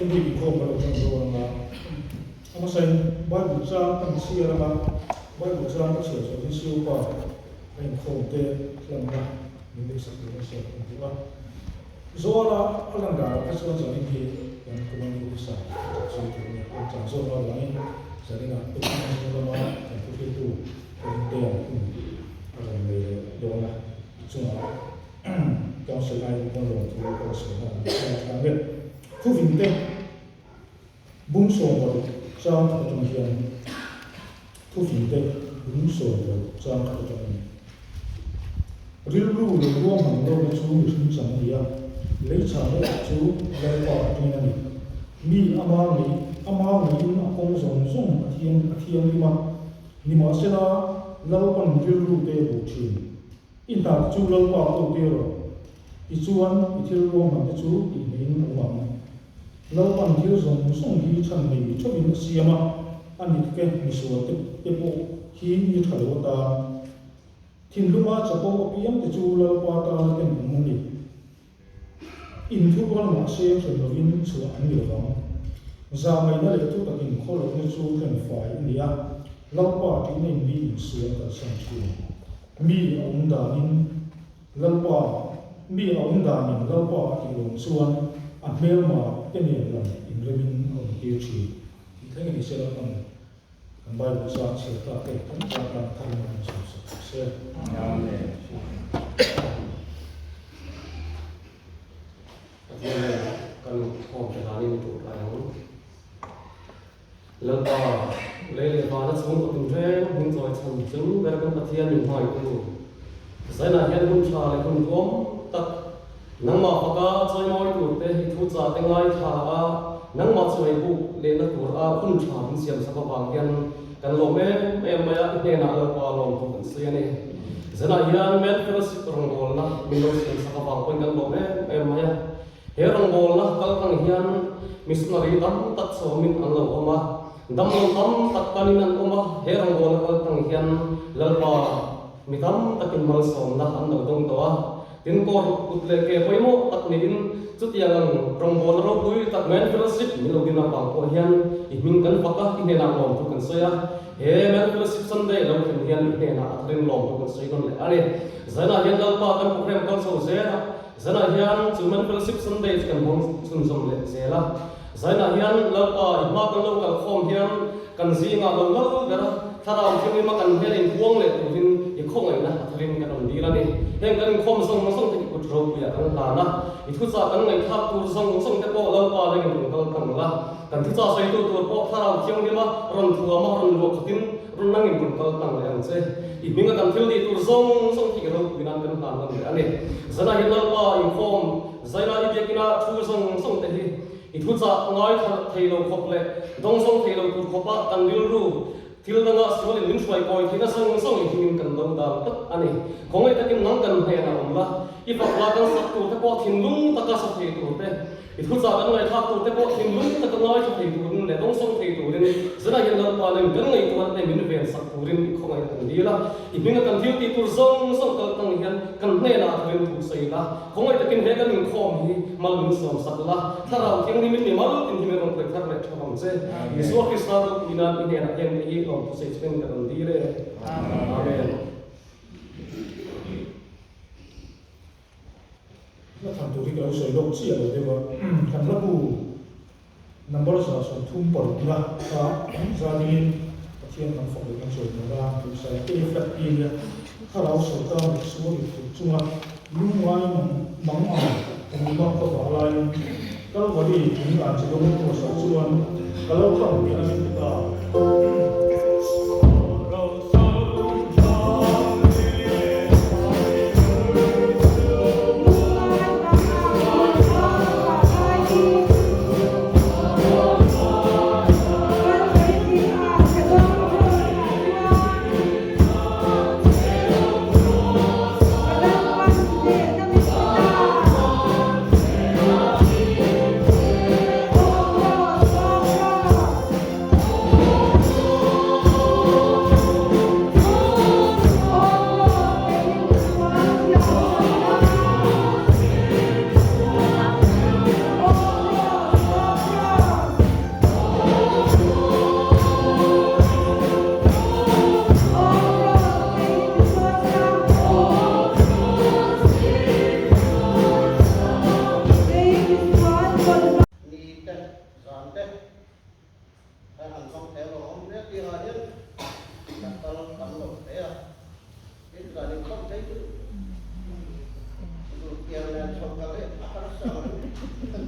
Second week inkhawm ka lo ṭan dawn ang a, a hmasain Bible chang kan chhiar ang a, Bible chang ka chhiar zawh hian Siupa a inkhawm te hlanna min neihsak tur a sawi kan duh a. Zawla a lan danah kha chuan zanin hi kan commanding officer a ṭap zui tur a ni. Kan chang zawk avangin zaninah Pathian hnung lama kan thuhriltu Rintea hun a rawn nei leh dawn a, i chungah Council aiin pawn rawn thu ka la sawi nghal ang che a tlang e. Thuvinte bung 60 chang khat atang hian Thuvinte bung 60 chang khat atangin Rilru lo ruahman lohna chu mihring chang a ni a, lei chhahna erawh chu Lalpa atangin a ni. Mi ama ngei ama ngeiin a kawng zawng zawng a thiang a thianghlim a, nimahsela Lalpan rilru te a buh thin. I hna chu Lalpa ko tir rawh. Tichuan, i thil ruahman te chu tihnehin a awm ang. Lalpan thil zawng zawng hi chhan nei theuhin a siam a, a nitke misual te te pawh hi ni tha lo atan. Thinlunga chapo apiang te chu Lalpa tana tenawm an ni. Inthurual mahse hrem lovin chhuah an ni lovang. Zangaihna leh thu takin khawlawkna chu thlen fai a ni a, Lalpa tihna in mi insual kalsan thin. Mi a awm danin Lalpa Mi a awm danin Lalpa a tih lawm chuan a hmelma te nen lam inremin a awm tir thin tih thleng a ni se Lalpan kan Bible zang chhiar tak te kan tan tan tharin a rawn chhawm sak rawh se. Amen. Pathian nen kan khawm te hlanin i tuh tlai ang. Lalpa, lei leh vana chhungkaw tinreng hming chawi chhan chung ber kan Pathian min hmaitu. Zainah hian hun tha leh hun duam tak nangmah faka chawimawi tur te i thu chah te ngaithla a, nangmah chawi buk lehna tur a hun tha min siam sak avang hian kan lawm em em mai a, i hnenah Lalpa lawmtu kan sawi a ni. Zanah hian Men Fellowship rawngbawlna min lo siam sak avang pawhin kan lawm em em mai a. He rawngbawlna kal tang hian missionary tam tak sawmin an lo awm a, damlo tam tak tanin an awm a, he rawngbawlna kal tang hian Lalpa mi tam takin malsawmna an lo dawng tawh a. Tin, kawr kut leh ke pawimawh tak niin chutiang ang rawngbawlna ropui tak Men Fellowship min lo din avang pawh hian i hming kan fak a, i hnenah lawmthu kan sawi a. He Men Fellowship Sunday lo thlen hian i hnenah a tharin lawmthu kan sawi nawn leh a ni. Zanah hian Lalpa kan program kal chho zel a. Zanah hian chu Men Fellowship Sunday chu kan hmang chhunzawm leh zel a. Zainah hian Lalpa i hma kan lo kal khawm hian kan zingah lo lal ber a, thlarau thianghlim a kan hmel inhuang leh turin i khawngaihna a tharin kan rawn dil a ni. Heng kan inkhawm zawng zawng te i kut ropuiah kan hlan a, i thuchah kan ngaihthlak tur zawng zawng te pawh Lalpa lengin rawn kal tlang la, kan thuchah sawitu tur pawh thlarau thianghlim a rawn thuam a, rawn luah khatin rawn nangin rawn kal tlang leh ang che. I hminga kan thil tih tur zawng zawng hi i ropui nan kan hlan ngam leh a ni. Zanah hian Lalpa inkhawm Zaina i biakina thu zawng zawng te hi i thuchah ngai thei lo khawp leh dawng zawng thei lo tur khawpa kan rilru thil danga sualin min hruai kawi theihna zawng zawng i hmingin kan do dan tlat a ni. Khawngaih takin nang kan hnenah awm la, i fak la kan sak tur te pawh thinlung taka sa thei tur te, I thuchah kan ngaihthlak tur te pawh thinlung taka ngaithla thei turin leh dawngsawng thei turin zanah hian Lalpa nen kan ngaihtuahna te min ven sak turin i khawngaih kan dil a. I hminga kan thil tih tur zawng zawng kal tang hian kan hnenah thurin thu sawi la, khawngaih takin he kan inkhawm hi mal min sawm sak la, Thlarau Thianghlimin mi mal tin hi min rawn khawih thar leh tha vang che. Isua Krista ropui nan i hnenah hian kei hi lawmthu sawi chungin ka rawn dil e. Amen. La than tur hi ka lo sawi lawk chiah lo deuh a, kan la bu number 36 na kha za dingin Pathian kan fak leh kan sawi hmel a, tui sai A flat pi nia thlarau sawrkar leh sual inthut chunga lungngai mang ang ruma ka vah laiin Kalvari thing an che dawng cross ah chuan ka lo tlang piah a min ti ta.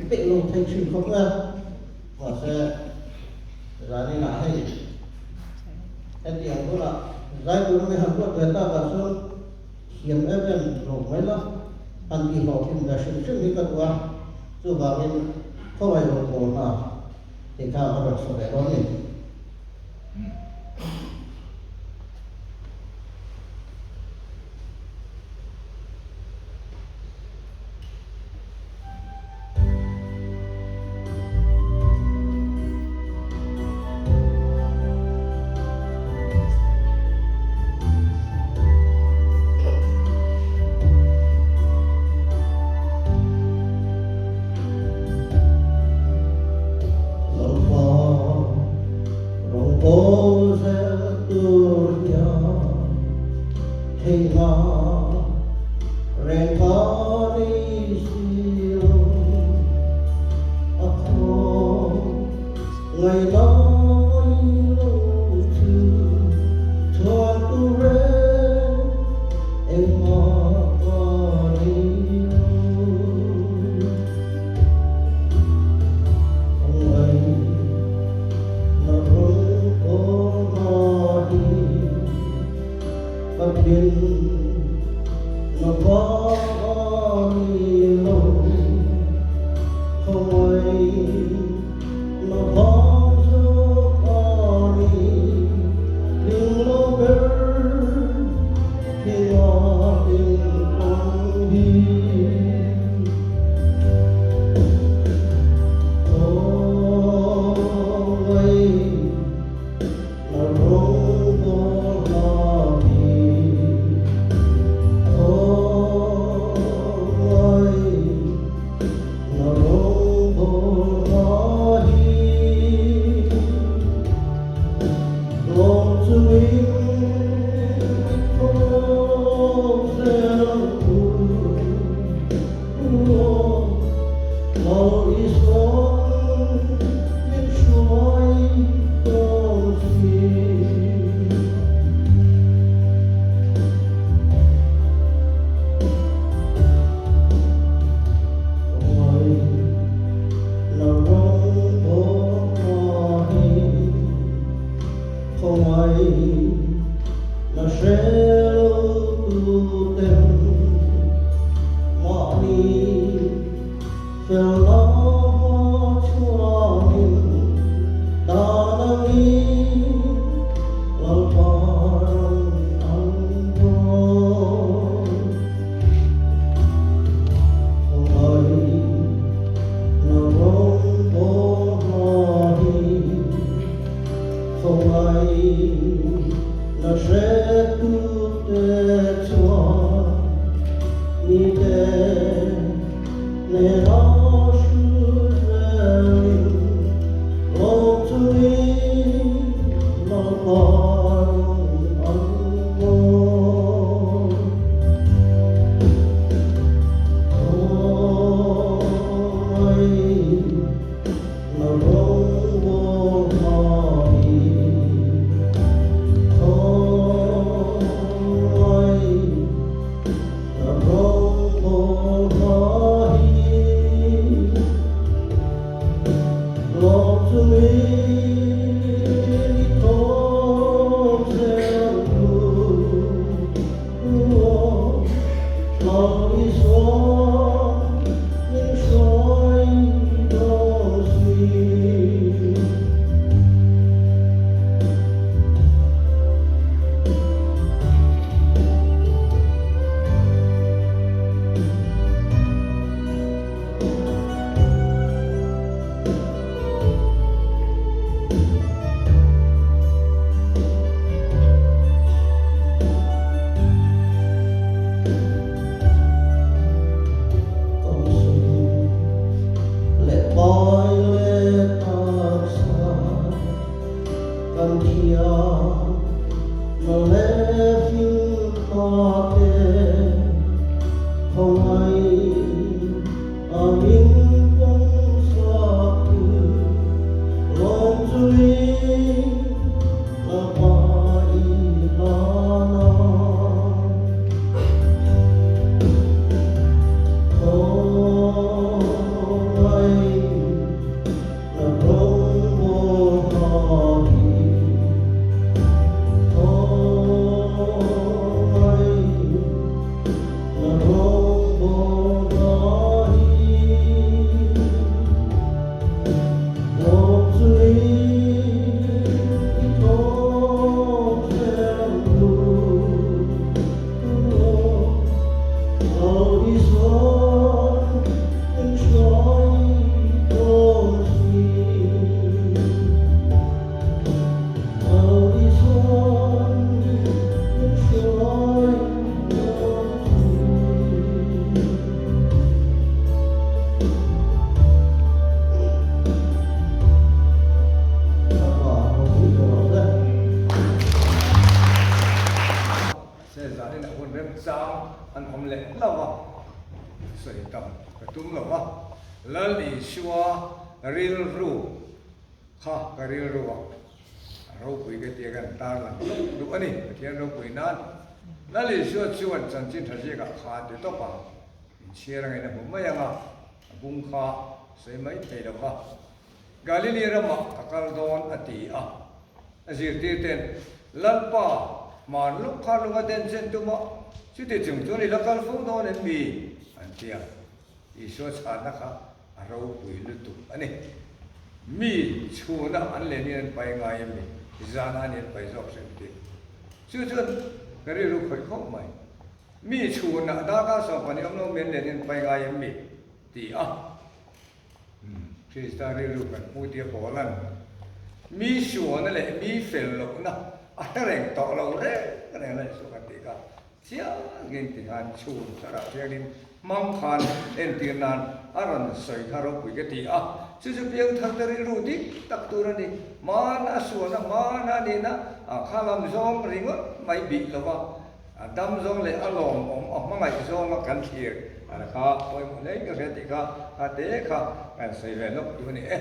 Peih lo thei thin khawp mai a, mahse zaninah hei hetiang hunah zai tur mi han ruat ve takah chuan thiam em em lo mai la, han tihhlawhtlin ve hrim hrim hi ka duh a, chuvangin khawngaih rawn bawl hna tih kha ka rawn sawi ve dawn a ni. Lalpa rawngbawl zel tur hian theihna reng ka nei si lo. A khaw ngaihna mai lo chu chhuan tur reng engmah ka nei lo. sawi tam ka tum lo a, Lal Isua rilru kha ka rilru a, a ropui ka tia kan tarlang lawk duh a ni, Pathian ropui nan. Lal Isua chuan chanchin tha ziakah kha a ti tawp a, inchhiar angin a hmu mai ang a, a bung kha sawi mai thei lo va. Galili ramah ka kal dawn a ti a, a zirtirten, Lalpa, hman lawk kha lung a den chen tum a, chuti chung chuan i la kal fo dawn em mi? an ti a. Isua chhanna kha a ropui lutuk a ni. Mi chhuna an len in an pai ngai em mi? Zana an in pai zawk hrim ti. Chu chuan ka rilru khawih khawp mai. Mi chhuna darkar 12 awm lo mi an len in an pai ngai em mi? ti a. Krista rilru kan hmu tia Paula'n mi sualna leh mi fel lohna a hre reng tawh lo reng reng a Isua kan tih kha chiangin ti khan chhun thlarah thiangin hmang khan entir nan a rawn sawi kha ropui ka ti a, chu chu piangthar te rilru dik tak tur a ni. Hmana a sualna hmana a nihna a kha lam zawng ringawt mai bih lova A dam zawng leh a lawmawm a hmangaih zawnga kan thlir an kha pawimawh hle ka hria tih kha a te kha kan sawi ve lawk duh a ni e.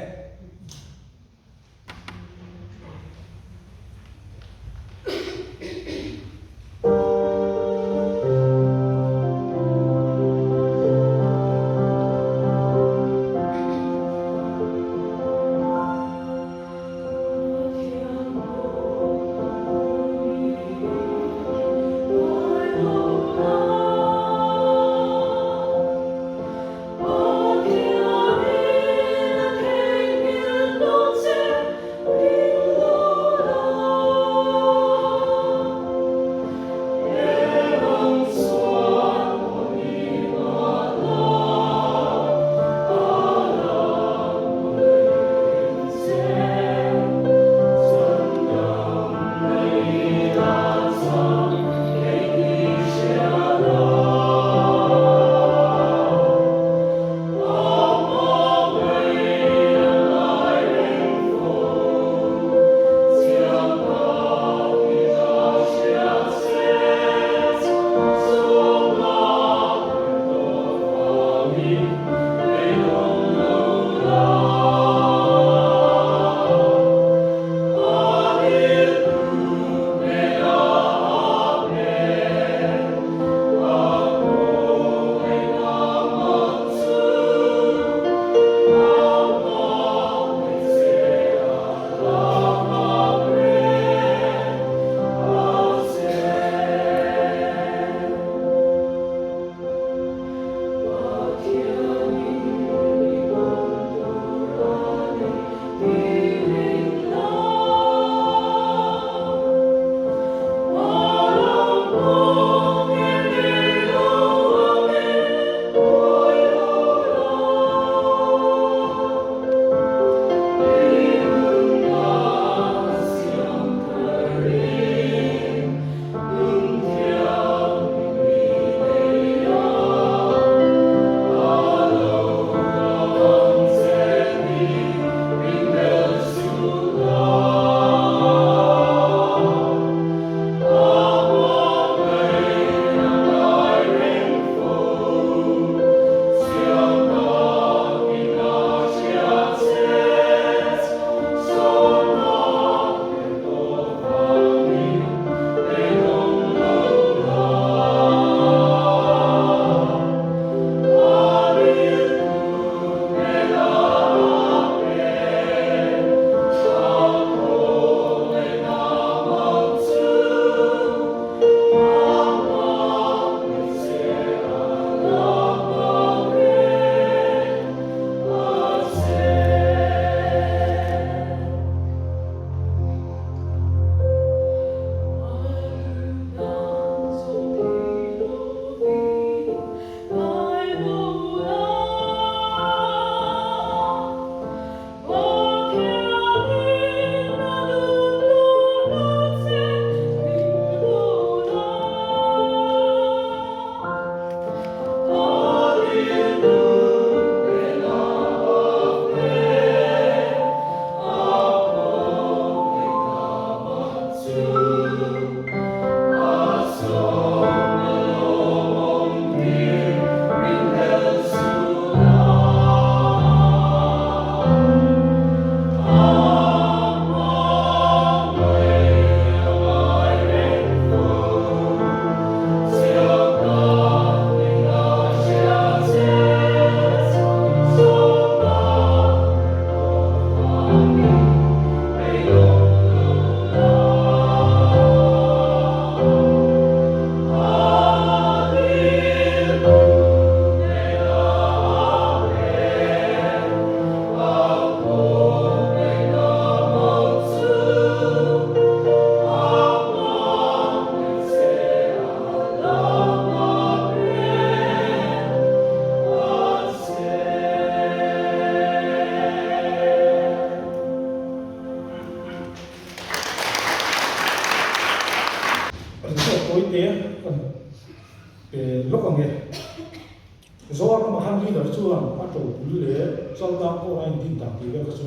Zoram ah khan leader chuan a to bul leh chaltlang pawh a indin dan tih vel kha chu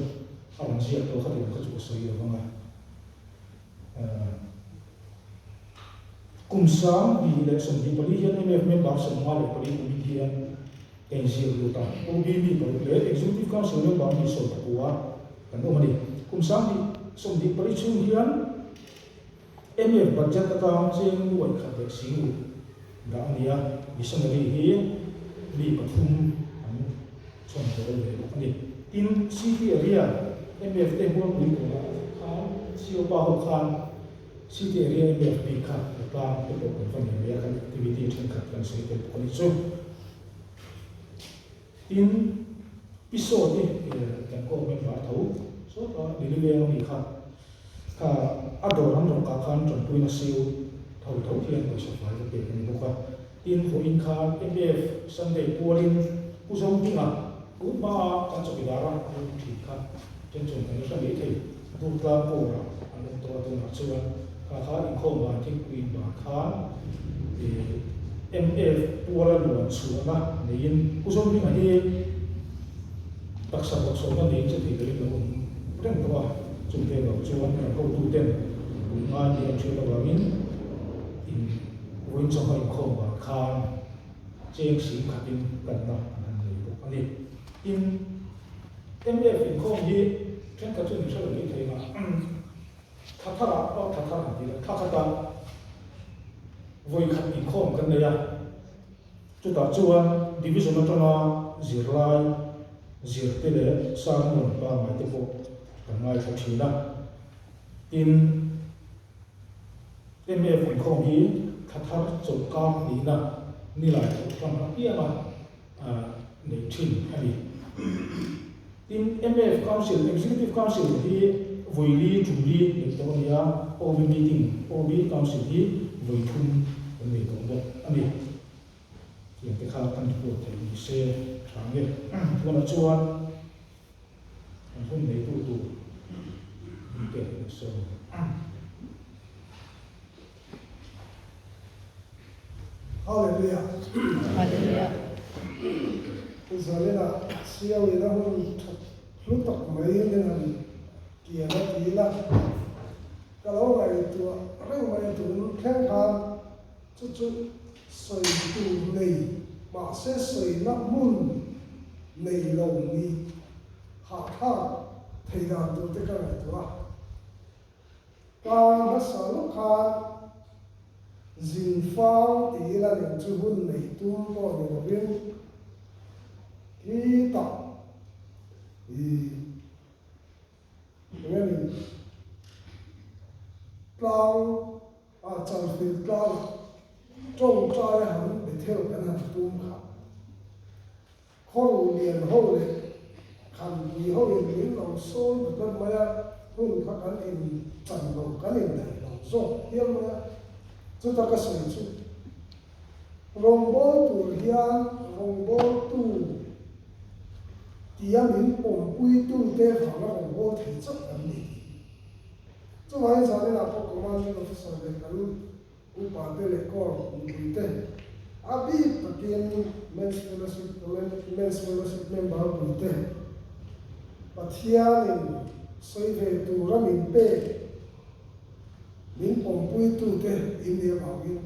a rawn ziak tawh kha tih kha chu ka sawi lo vang a. Kum 2024 hian MF member 54 committee hian ka inziak lut a, OB mi paruk leh Executive Council member mi 19 kan awm a ni. Kum 2024 chhung hian MF budget atang cheng nuai khat leh sing ruk dah a ni a, missionary hi mi pathum an chhawn tel ve bawk a ni. Tin, City area MF te Mualpui kawngah khan CO pa ho khan City area MF bik kha a tlang te pawh kan va nei mai a, kan activity thenkhat kan sawi tel bawk a nih chu. Tin, Pi Sawti kan call member tho sawta Lily Veng ami kha kha a dawr an rawk ah khan tanpuina siu tho tho hian pawisa fai va pek a ni bawk a. Tin, vawiin khan MF Sunday pualin Pu Zohminga tun hmaa kan chawkidar a an awm thin kha tension kan la hre mai thei. Durtlang kawrah an awm tawh a tunah chuan kha kha inkhawm ban thingpui in ban khan MF puala luan chhuahna neiin Pu Zohminga hi taksa bawrhsawmna neiin che thei loin lo awm reng tawh a, chungte lo chuan kan hotuten pui ngai tih an hriat avangin in vawiin chawhma inkhawm ban khan cheng sing khatin kanna an han nei bawk a ni. Tin, MF inkhawm hi thenkhat chu min hre lo mai thei a, thla tharah pawh thla thar han ti la, thla khatah vawi khat inkhawm kan nei a, chutah chuan division atanga zirlai zirte leh sermon pangngai te pawh kan ngaithla thin a. Tin, MF inkhawm hi thla thar chawlhkar nihna nilai thawh hram apianga nei thin a ni. Tin, MF Council, Executive Council hi vawi li, tum li neih tawh a ni a, OB meeting, OB Council hi vawi thum kan nei tawh bawk a ni. Tiang te kha kan report theih ni se tha nge. Tunah chuan an hun neitu tur mite an sawi. Hallelujah. Hallelujah. Zalena siau ina hun that hlu tak mai min han kian a ti ila ka lo ngaihtuah reng mai a tun thleng khan chu chu sawi tur nei mahse sawina hmun nei lo ni hahthlak thei dan tur te ka ngaihtuah a. Ka hmasa lawk khan zin fang ti ila nen chu hun nei tum pawh ni lovin khi tak i eng a ni tlang a chalfilh tlangah tawngtai han Bethel kan han tum kha. Khaw lian ho leh khanpui ho in min lo sawn ta tlat mai a, hun kha kan in chan lo, kan in daih lo zawk hial mai a. Chuta ka sawi chu rawngbâwl tur hian rawngbâwltu tia min pawmpuitute vanga rawngbâwl thei chauh kan ni tih. Chuvangin zaninah pawh Commanding Officer leh kan Upa te leh Corps mipui te, a bik takin Men's Fellowship Men's Fellowship member pui te, Pathianin sawi ve tura min pek, min pawmpuitute in nih avangin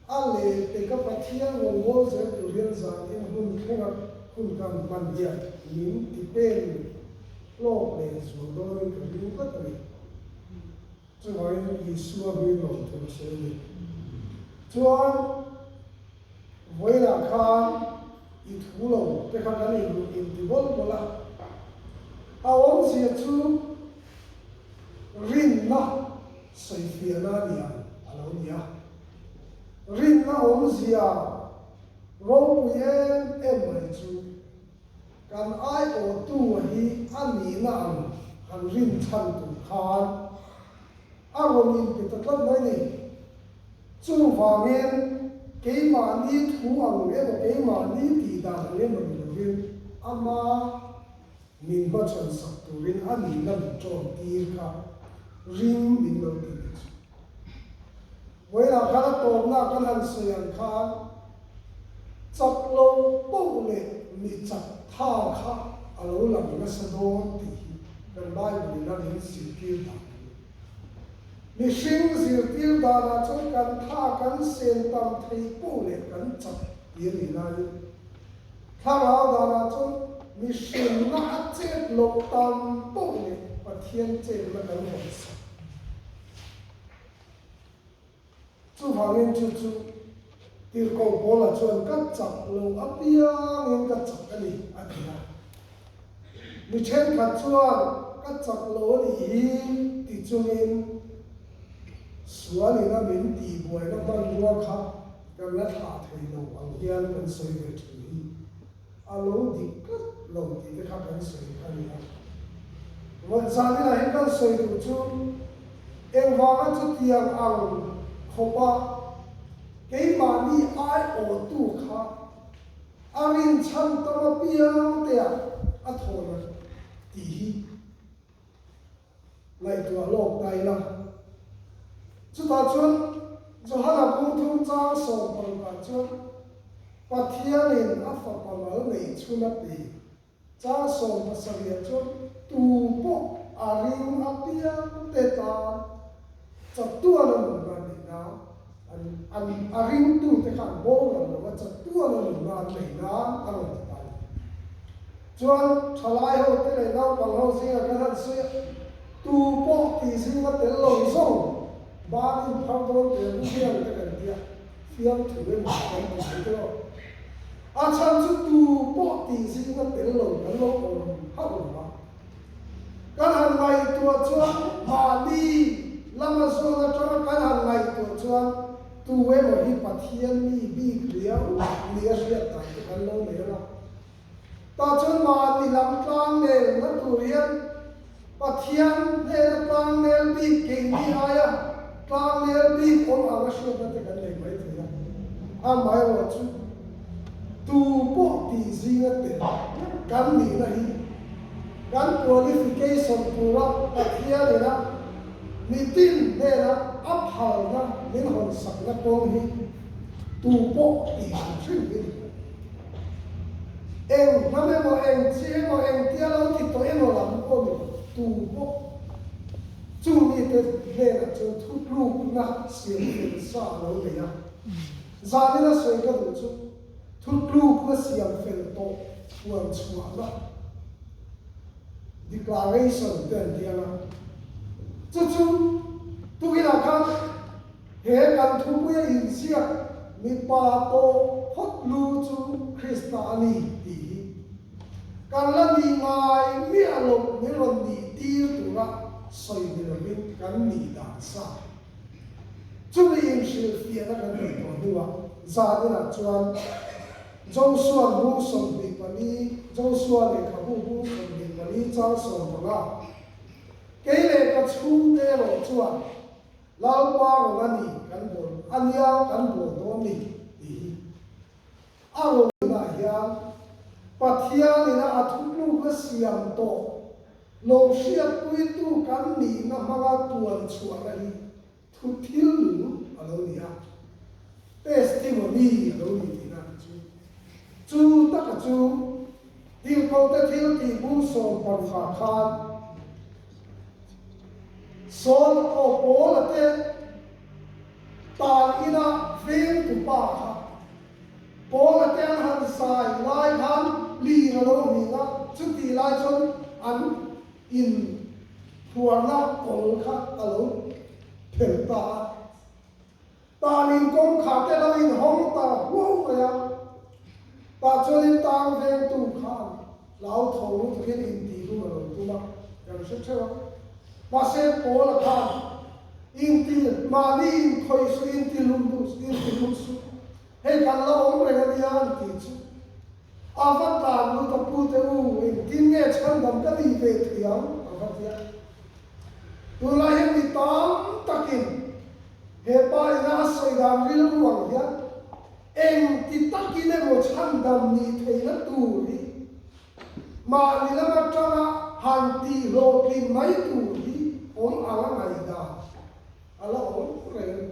a leh peka Pathian rawngbâwl zel tur hian zanin hun thlenga hun kan hman hian min ti pen hlawk leh zual dawnin ka ring tlat a ni. Chuvangin Isua hming lawm tur a sawi a ni. Chuan vawiinah khan i thu lo te kha kan in inti bawlh bawlh a, a awmzia chu rinna sawifiahna a ni ang a lo ni a. Rinna awmzia ropui em em mai chu Kan aiawhtu hi a nihna ang han rin chhan tur khan a rawn inpe ta tlat mai ni. Chuvangin keimahni thu ang emaw keimahni tih dan ang emaw ni lovin ama min hmachhawn sak turin a nihna min ṭawn tir kha ring min lo ti ni chu. Vawiinah khan a tawpna kan han sawi ang khan. Chak lo poh leh mi chak tha kha a lo lang nasa dawn tih hi kan Bible in a min zirtir dan a ni. Mihring zirtir danah chuan kan tha kan sen tam thei poh leh kan chak ti a nih laiin thlarau danah chuan mihrinna a chet loh tam poh leh Pathian chetna kan rawn sak. Chuvangin chu chu Tirhkoh Paula chuan ka chak lo apiangin ka chak a ni a ti a. Mi thenkhat chuan ka chak lo a nih hi ti chungin sualin a min tihbuaina hmanrua kha kan la thlah thei lo ang hian kan sawi ve thin hi a lo dik tlat lo tih te kha kan sawi kha a ni a. Vawizaninah hian kan sawi duh chu engvanga chutiang ang khawpa keimahni aiawhtu kha a rinchhan tam apiang teah a thawn a tih hi ngaihtuah lawk ta ila. Chutah chuan Johana bung thum chang 16 chuan Pathianin a fapa mal neih chhun a pe. Chang 17 chuan tu pawh a ring apiang te tan chatuan a nunna a neih nan an an a ringtute kha an boral lo a, chatuan a nunna an neih nan a rawn ti ta a ni. Chuan thalai ho te leh naupang ho zingah kan han sawi a, tu pawh tih zinga tel lo zawng ban inphar dawn teh ru hian te kan ti a, fiamthu emaw kan ti thei te lo. A chhan chu tu pawh tih zinga tel lo kan lo awm hauh lo a. Kan han ngaihtuah chuan mahni lama zawn atanga kan han ngaihtuah chuan tu emaw hi Pathian mi bik riau ni a hriat dan te kan lo nei ang a. Tah chuan mahni lam tlangnel na tur hian Pathian hnena tlangnel bik keini aia tlangnel bik awm ang a hriatna te kan nei mai thei a. Amaherawhchu chu tu pawh tih zinga tel kan nihna hi kan qualification tura Pathianina mitin hnena a phalna min hawnsakna kawng hi tu pawh tih hrim hrim hi ni. Eng hnam emaw, eng chi emaw, eng tia lo ti tawh emaw lam pawh ni lo, tu pawh chu mite hnenah chuan thutlukna siam fel sa a lo nei a. Zanina sawi ka duh chu thutlukna siam fel tawh puan chhuahna, declaration, te an ti ang a. Chu chu tukinah khan He kan thupuia inziak mipa tawh phawt lu chu Krista a ni tih hi kan la nih ngai miah loh min rawn nih tir tura sawi ni lovin kan nih dan sa. Chumi inhrilhfiahna kan neih tawh hnuah zaninah chuan Joshua bung 24, Joshua lehkhabu bung 24 chang 15, Kei leh ka chhungte erawh chuan Lalpa rawn a ni kan bawl a nia kan bawl dawn ni tih hi a rawnah hian Pathianina a thutlukna siam tawh lo hriatpuitu kan nihna hmanga tuan chhuahna hi thu thil nung a lo ni a, testimony a lo ni tihna a ni chu. Chu taka chu Tirhkohte thil tih bung 15 khan Sawn aw Paula te tan ina vengtu pa kha Paula te an han zai lai khan lir a lo hming a, chutih lai chuan an in phuarna kawl kha a lo phelh ta a. Tan in kawngkhar te lo inhawng ta huau mai a, tah chuanin tang vengtu khan hlauhtho lutukin intihhlum a lo tum a, kan hre theuh a. Mahse Paula khan inti mahni inkhawih suh, intihlum duh suh, intihlum suh, hei kan la awm reng a nia an tih chu a va tlan lut a, Pute u, engtin nge chhandam ka nih ve thei ang? a va ti a. Tunlai hian mi tam takin he pa ina a sawi dan rilru ang hian engti takin emaw chhandam nih theihna tur hi mahni lam atanga han tihhlawhtlin mai tur hi awm ang a ngaihdan a la awm reng a ni.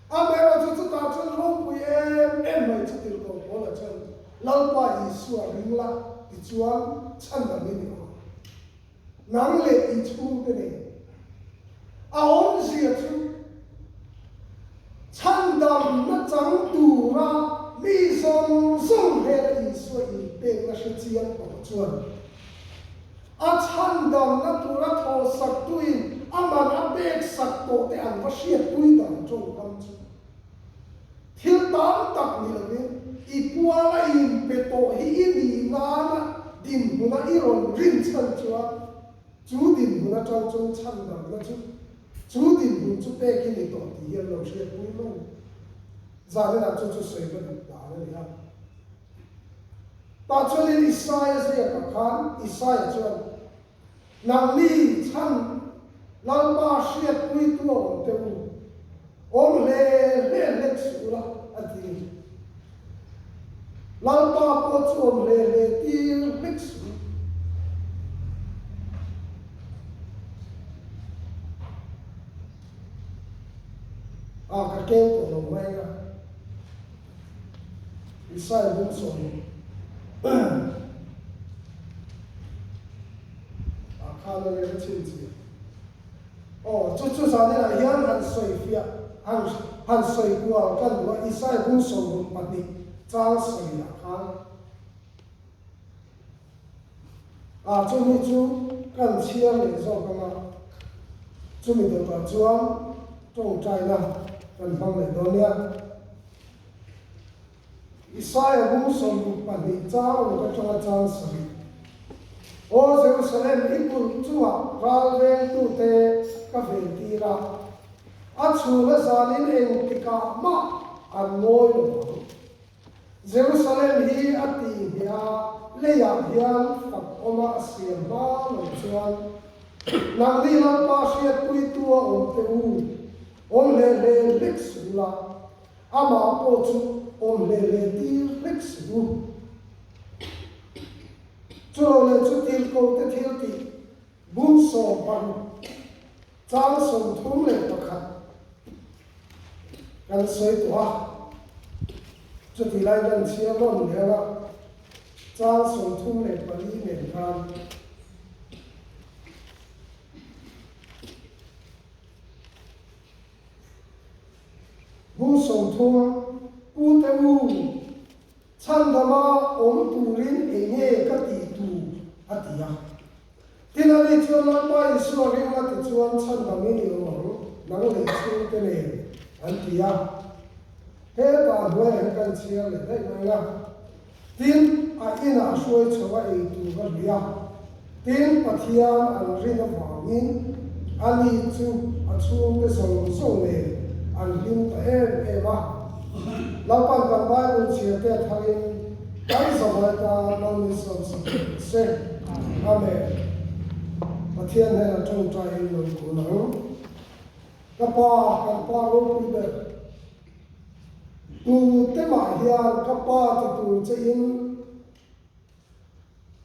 Amaherawhchu chutah chuan ropui em em mai chu tirh ko. Paula chuan, Lalpa Isua ring la, tichuan chhandam i ni awm. Nang leh i chhungte nen. A awmzia chu chhandam na chang tura mi zawng zawng hnena Isua inpekna hre chiang tawh chuan a chhandamna tura thawhsaktuin a man a peksak tawh te an va hriatpui dan tawngkam chu thil tam tak ni lovin i puala i inpe tawh hi i nih nana dinhmuna i rawn rinchhan chuan Chu dinhmun atang chuan chhandamna chu chu dinhmun chu pek i ni tawh tih hi an lo hriatpui mai. Zaninah chu chu sawi ka duh dan a ni a. Tah chuanin Isaia ziakah khan Isaia chuan, Nangni chhan Lalpa hriatpuitu a awm teh u, awm hle hle hlek suh ula, a ti. Lalpa pawh chu awm hle hle tir hlek suh. A ka keu tawh lo mai a, Isai bung sawm a khan a nia ka chhinchhiah. Aw, chu chu zaninah hian han sawifiah, han han sawi kual kan duh a, Isai bung 62 chang sawiah khan a chumi chu kan chhiar leh zawk ang a, chumi dawtah chuan tawngtaina kan hmang leh dawn nia. Isaia bung 62 chang ruk atanga chang sarih. Aw Jerusalem, i kulh chungah ral vengtute ka ventir a, a chhun a zanin engtikah mah an ngawi lo ang. Jerusalem hi a tih hnih a, leiah hian fak awma a siam hma lo chuan, Nangni Lalpa hriatpuitu a awm teh u, awm hle hle hlek suh ula, Amah pawh chu awm hle hle tir hlek suh u. Chulo leh chu tirhkohte thil tih bung 16 chang 31 kan sawi tawh a, chuti lai kan chhiar rawn leh ang a, chang 34 nen khan. Bung 30, Pu te u, chhandama awm turin eng nge ka tih tur? a ti a. Tin, ani chuan Lalpa Isua ring a ti chuan chhandam i ni awm ang, nang leh chhungte nen, an ti a. Hetah hnuaiah hian kan chhiar leh daih mai a. Tin, a inah hruai chho a ei tur a hlui a. Tin, Pathian an rin avangin ani chu a chhungte zawng zawng nen an hlim ta em em a. Lalpan kan Bible chhiarte a tharin kan zavai ta malmisawm sak rawh se. Amen. Pathian hnenah tawngtaiin lo kun ang. Ka Pa, kan Pa ropui ber. Tute mah hian ka pa ti tur che in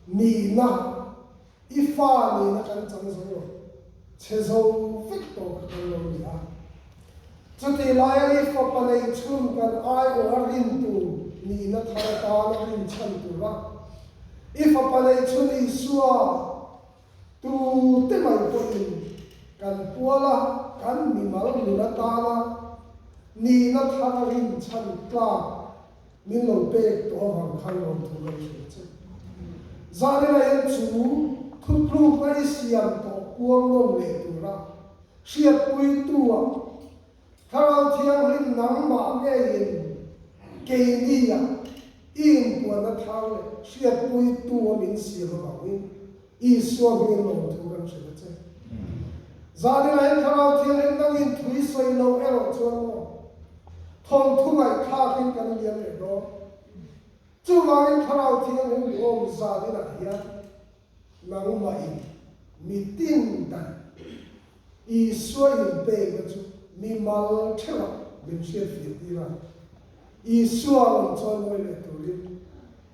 nihna, i fa nihna kan chang zo lo, chhe zo vek tawh ka kal lo ni a. Chutih laia i fapa neih chhun kan aiawh a rin tur nihna thar atana rinchhan tura i fapa neih chhun Isua, Tute mai pawhin kan puala kan mimal nun atana nihna thar a rinchhan tlak min lo pek tawh avang khan lawmthu kan hrilh che. Zanina hian chu thutlukna i siam tawh puang nawn leh tura hriatpuitu-ah Thlarau Thianghlim nangmah ngeiin keini-ah i inpuanna thar leh hriatpuitu a min siam avangin Isua hmingin lawmthu kan hrilh a che. Zanina hian Thlarau Thianghlim nangin thui sawi loh erawh chuan maw thawnthu ngaihthlakin kan liam leh dawn. Chuvangin Thlarau Thianghlim duhawm zaninah hian Nangmahin mi tin dan Isua inpekna chu mi mal theuhah min hriatfiah tir a. Isua rawn chawimawi leh turin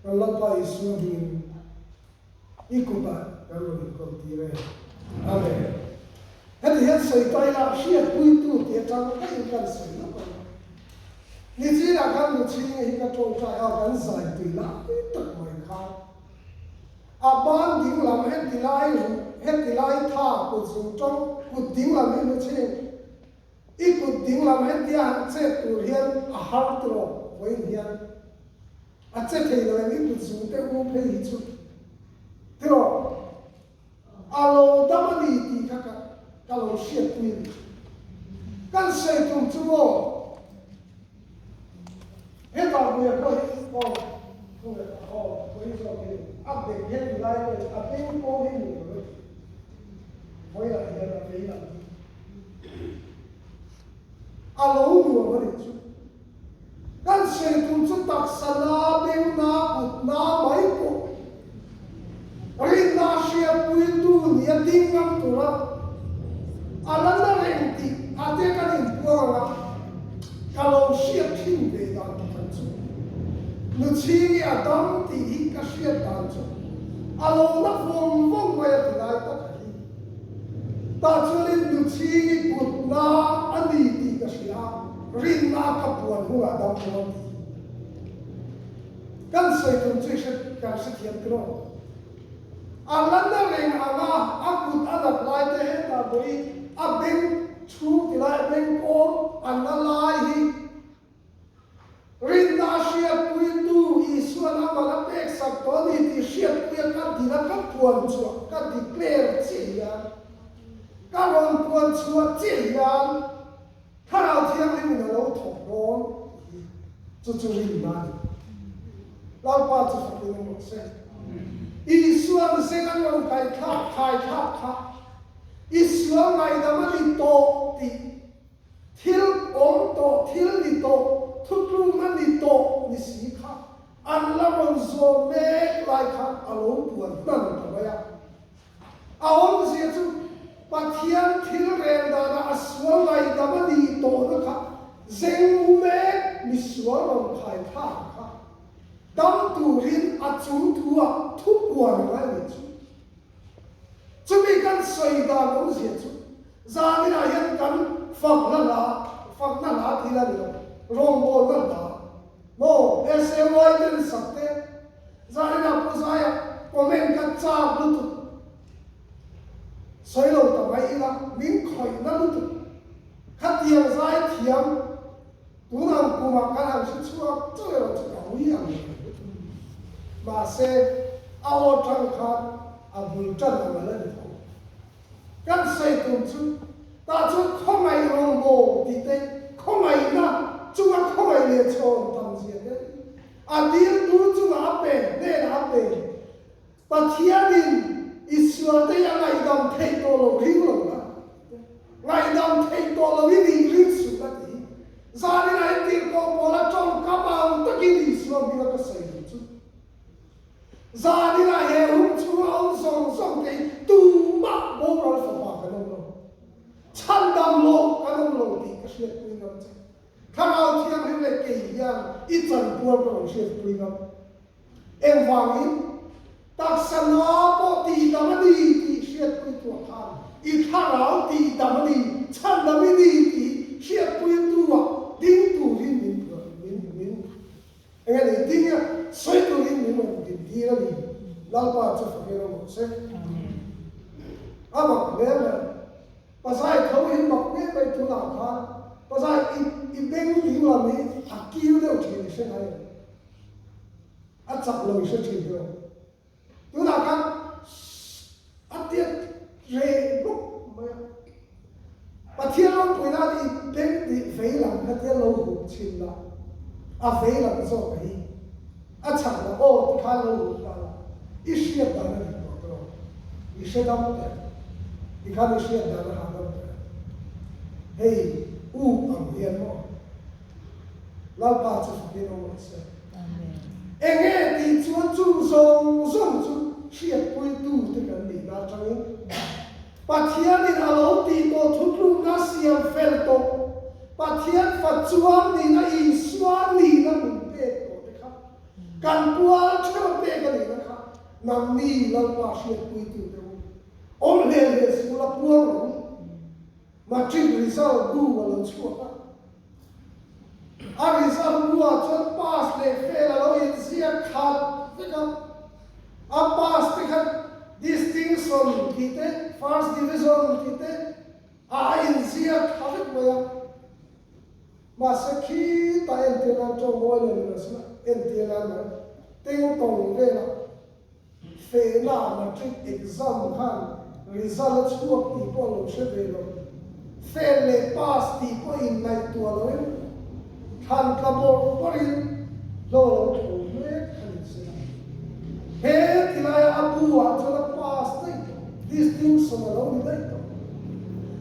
kan Lalpa Isua hmingin i kutah kan rawn inkawl tir e. Amen. Heti hian sawi ta ila hriatpuitu tih atang daih in kan sawi lawk ang. Nichinah khan Nuchhinga hi ka tawngtai a, kan zai tui lai tak mai khan a ban ding lam heti lai ruh, heti lai tha kut zung tawng kut ding lam hi Nuchhing, i kut ding lam hetia han chet tur hian a har tawh vawiin hian a che thei lo em i kut zung te u phei hi chu tiraw? A lo dam a ni tih kha ka ka lo hriatpui a ni. Kan sawi tum chu maw hetah hmuia pawh hi aw khawngaih aw khawi zawk hi a bek hian ti lai pawh hi a beng pawh hi nuam lo ti vawilah hian a vei lam hi a lo nuam a nih chu. Kan sawi tum chu taksa na, beng na, kut na mai pawh rinna hriatpuitu nia ding ngam tura a la na reng tih a te kan inpuang ang a, ka lo hriat thin ve dan pakhat chu Nuchhingi a dam tih hi ka hriat dan chu a lo na vawng vawng mai a ti lai tak a hi. Tah chuanin Nuchhingi kut na a ni tih ka hria a. Rinna ka puan hunah dam dawn tih hi kan sawi tum chu i hre kan hrethiam tiraw? A la na reng anga a kut a nat lai te hetah vawi a beng chhung ti lai a beng kawm a na lai hi rinna hriatpuitu Isuan a mal a pek sak tawh a ni tih hriatpuia ka dila ka puan chhuah ka declare chiah hian ka rawn puan chhuah chiah hian Thlarau Thianghlimin a lo thawk dawn tih hi chu chu rinna a ni. Lalpa chu fakin awm rawh se. Isuan zeng an rawn kai thlak khai thlak kha i sual ngaihdam a ni tawh tih thil awm tawh thil ni tawh thutlukna ni tawh ni si kha an la rawn zawm mek lai khan a lo puan hnan ta mai a. A awmzia chu Pathian thil rel danah a sual ngaihdam a nih tawhna kha zeng u mek mi sual rawn khai thlak kha dam turin a chung thu ah thu puan a ngai nih chu. Chumi kan sawi dan awmzia chu zaninah hian kan fakna hla, fakna hla thil a ni lo, rawngbawlna hla maw SAY ten sak te, Zaninah Pu Zaia comment ka chak lutuk. Sawi lo ta mai ila min khawih na lutuk. Khatiang zai thiam tun ang kumah kan han hre chhuak chauh erawh chu ka ui ang lo lutuk. Mahse a aw tang khan a bul tan ang a la ni tho. Kan sawi tum chu tah chuan khawngaih rawngbawl tih te, khawngaihna chunga khawngaih leh chhawn tam zia te, A diltu chungah a pe, hnenah a pe. Pathianin i sualte hi a ngaihdam theih tawh lo ring lo la, ngaihdam theih tawh lo i nih ring suh la ti hi. Zaninah hian tirhkoh pawl a tawngkam ang takin Isua hming a ka sawi duh chu. Zaninah he hun chhunga awm zawng zawng te hi tumah boral fapa kan awm lo, chhandam lo kan awm lo tih ka hriatpui ngam che. Thlarau Thianghlim leh kei hian i chanpual ka rawn hriatpui ngam. Engvangin? Taksa na pawh tihdam a ni tih hriatpui tuah khan i thlarau tihdam a ni, chhandam i ni tih hriatpui tuah ding turin min min min eng a ni ding a sawi turin min rawn din tir a ni. Lalpa chu fakin awm rawh se. A mak hle mai. Pazai tho hi mak ngei mai tunah khan pazai i i beng ding lam hi a kiu deuh thin i hre ngai em? A chak lo i hre thin deuh. Tunah khan a tiat reh bawk mai a. Pathian ropui nan i beng tih vei lam kha tia lo hup chhin la, a vei lam zawk hi a chak lo aw ti khan lo hup ta la, i hriat dan a dik tawh tawh, i hre dam teh, ti khan i hriat dan a hahdam teh. Hei up ang hian maw Lalpa chu fakin awm rawh se. Enge tih chuan chung zawng zawng chu hriatpuitu te kan nihna atangin Pathianin a lo tih tawh thutlukna siam fel tawh, Pathian fa chuan nihna Isua nihna min pek tawh te kha, kan pual theuh pek a nihna kha nangni Lalpa hriatpuitu te u, awm hle hle sikul a pual rawh u. Matric result bu a lo chhuak a. A result buah chuan pass leh fail a lo inziak khat vek a. A pass te kha distinction tih te, first division tih te a inziak kha vek mai a. Mahse khitah entir nan tawng mawi lo ni lo sila, entir nan mai teng tawng velah Fehna matric exam khan result a chhuak tih pawh lo hre ve lo. Fail leh pass tih pawh in ngaihtuah loin thlan tla bawrh bawrhin hlo lo tho mek a ni se la. He tilaia a bu ah chuan a pass daih tawh, distinction a lo ni daih tawh.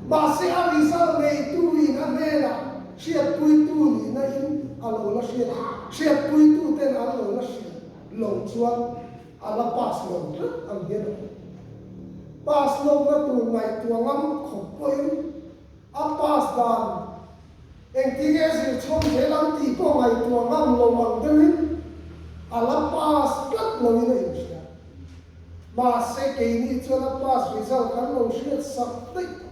Mahse a result neitu in a hnenah hriatpuitu nihna in a lo la hriat, hriatpuitu ten an lo la hriat. Lo chuan a la pass lo tlat ang hian a awm. Pass lohna tur ngaihtuah ngam khawp pawhin a pass dan engtinge zir chhawm zel ang tih pawh ngaihtuah ngam lo ang deuhin a la pass tlat loin a inhria. Mahse keini chuan a pass result kan lo hriat sak daih tawh.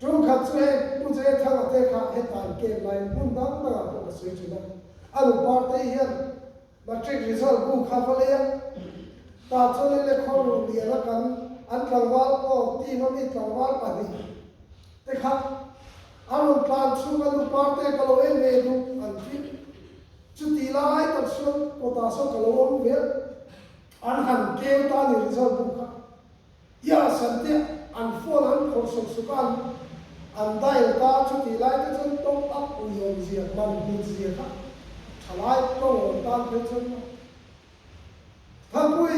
Tum khat chu hei Pu Jaya Thanga te kha hetah an ken laiin hmun dang dangah pawh ka sawi thin a. A nu Partei hian Matric result bu kha va lei a, tah chuan in lekhaw ruh lian a kan an tlangval aw team a mi tlangval pahnih te kha a rawn tlan chhung a nu Partei ka lo en ve duh an ti. Chuti lai tak chuan kawtah sawn ka lo awm ve a, an han keu ta ni result bu kha. Ia santiah an phone an phawrh suk suk a, an dial ta chutih lai te chuan top up uiawm zia, man hmut zia kha thalai tawng rawn tan phei chuan maw Thangpui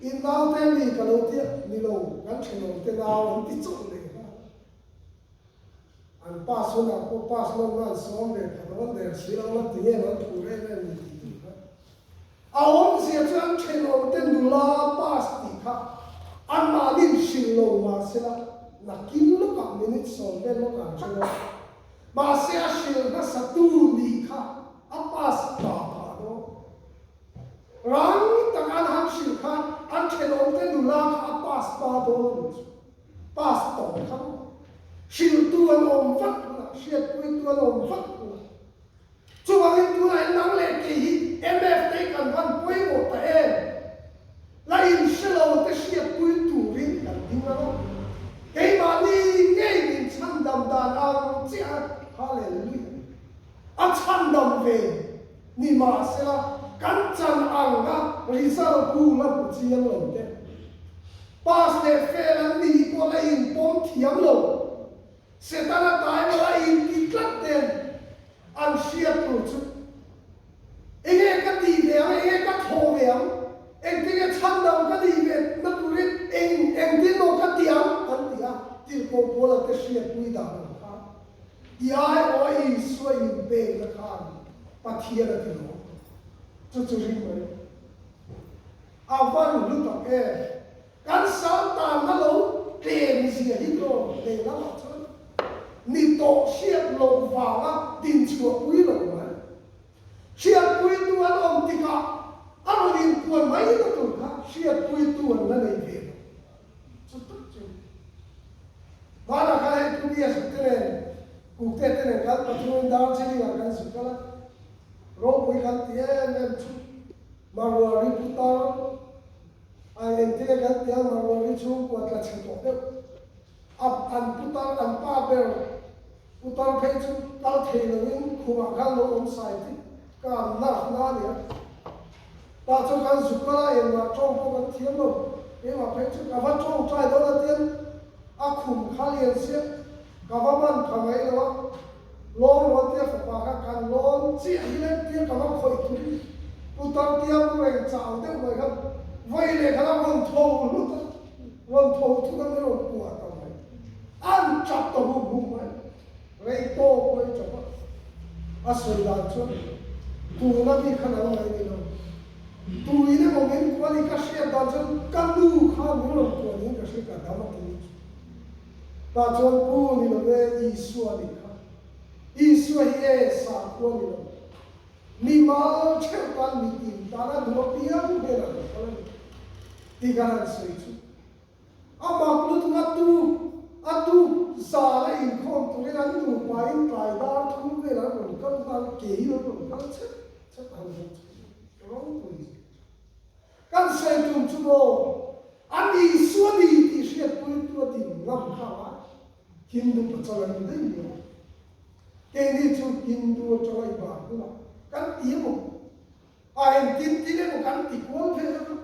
in nau te mi ka lo tia ni lo kan thenawm te nau an ti chauh leh nghal a, an pass hunah pawh pass lawmna an sawm ve khat a, an der si lo la ti nge an phur em em ni tih tur kha. A awmzia chu an thenawm te nula pass tih kha anmahni hrilh lo mahsela nakin lawkah minute 10 vel lawkah an hre dawn. Mahse a hrilh hmasa tu nih kha a pass ta phah dawn. Rang taka an han hrilh khan an thenawm te nula kha a pass pa dawn a nih chu. Pass tawh kha maw? Hrilhtu an awm vat hunah, hriatpuitu an awm vat hunah. Chuvangin tunah hian nang leh kei hi MF te kan van pawimawh ta em? La inhre lo te hriatpui turin kan ding ang a, keimahni ngei min chhandam dan ang chiah a Hallelujah! A chhandam ve ni mahsela kan chan ang a result bu la hmu chiang lo te, pass leh fail an nih pawh la inpawm thiam lo. Setana taima a inti tlat nen an hriat tur chu enge ka tih ve ang, enge ka thawh ve ang, engtinge chhandam ka nih ve na turin eng engtin maw ka ti ang an ti a, tirhkoh Paula te hriatpui dan ang khan i aiawh a Isua inpekna khan Pathian a ti lawm tawh. Chu chu ring mai. A van hlu tak em! Kan sang tanna lo tlem zia hi tlawm hle lamah chuan ni tawh hriat loh vanga dinchhuahpui lo mai. Hriatpuitu an awm tikah a rawn inpuan mai na tur kha hriatpuitu an la nei ve lo. Chu tak chu Hmanah khan hei Pu Bias te nen Kukte te nen khan Pathumin Darjeeling ah kan zuk kal a, ropui kan ti em em chu Marwari putar Ai engtin e kan ti a, Marwari chhungkua tla chhe tawh deuh. A an putar an pa ber putar phei chu kal thei loin khumah khan lo awm sai tih ka an nerve na a nia. Tah chuan kan zuk kal a, engmah tawng pawh kan thiam lo. Keimah phei chu ka va tawngtai dawn a tian a khum kha lian siah ka va man pha mai lo a. Lawn rual tia fapa kha kan lawn chiah hi leh tia ka va khawih tui putar tia mu reng chau deuh mai kha vawi leh kha la rawn tho hlut a, rawn tho thut a min rawn kuah ta mai. An tap ta hum hum mai, rei tawk mai tap a. A sawi dan chuan tuna mi kha nang mai ni lo, tuin emaw min kuah ni ka hriat dan chuan ka nu kha min rawn kuah niin ka hria ka dam a ti ni chu. Tah chuan Pu ni lo e, Isua nih kha. Isua hi e, sakhua ni lo. Mi mal theuh tan mi tin tan a duh apiang hnenah lo kal a ni tih kan han sawi chu. A mak lutuk a tu a. A tuk zan a inkhawm turin an nupa in tlai dar thum vel an rawn kal nghal a, kei an rawn kal chhet chhet a han hmuh chu ropui. Kan sawi tum chu maw an Isua ni tih hriatpui tu a din ngam kha a Hindu pachal an ni daih mai a. Keini chu Hindu atanga i ban hunah kan ti emaw a engtin tin emaw kan ti kual vel a.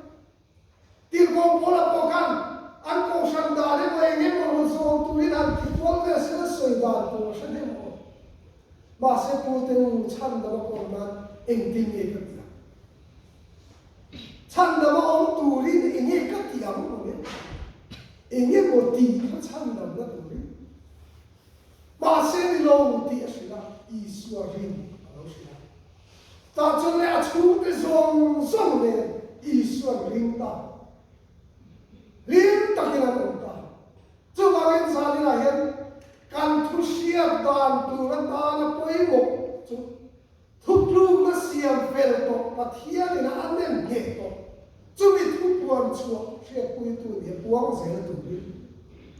Tirhkoh Paula pawh khan an kohhran dan emaw eng emaw rawn zawm turin han ti kual vel se la sawi dan tur a hre deuh maw? Mahse Pute u chhandam a pawm nan engtin nge ka ti ang? Chhandam a awm turin eng nge ka ti ang maw le? Eng emaw tih kha chhandamna turin. Mahse ni lo tih a hrilh a, Isua rin a lo hrilh a. Tah chuan leh a chhungte zawng zawng nen Isua'n ring ta. Hlim takin an awm ta. Chuvangin zaninah hian kan thu hriat dan tur atana pawimawh chu thutlukna siam fel tawh Pathianin a nem ngheh tawh chumi thu puan chhuah hriatpuitu nia puang zel turin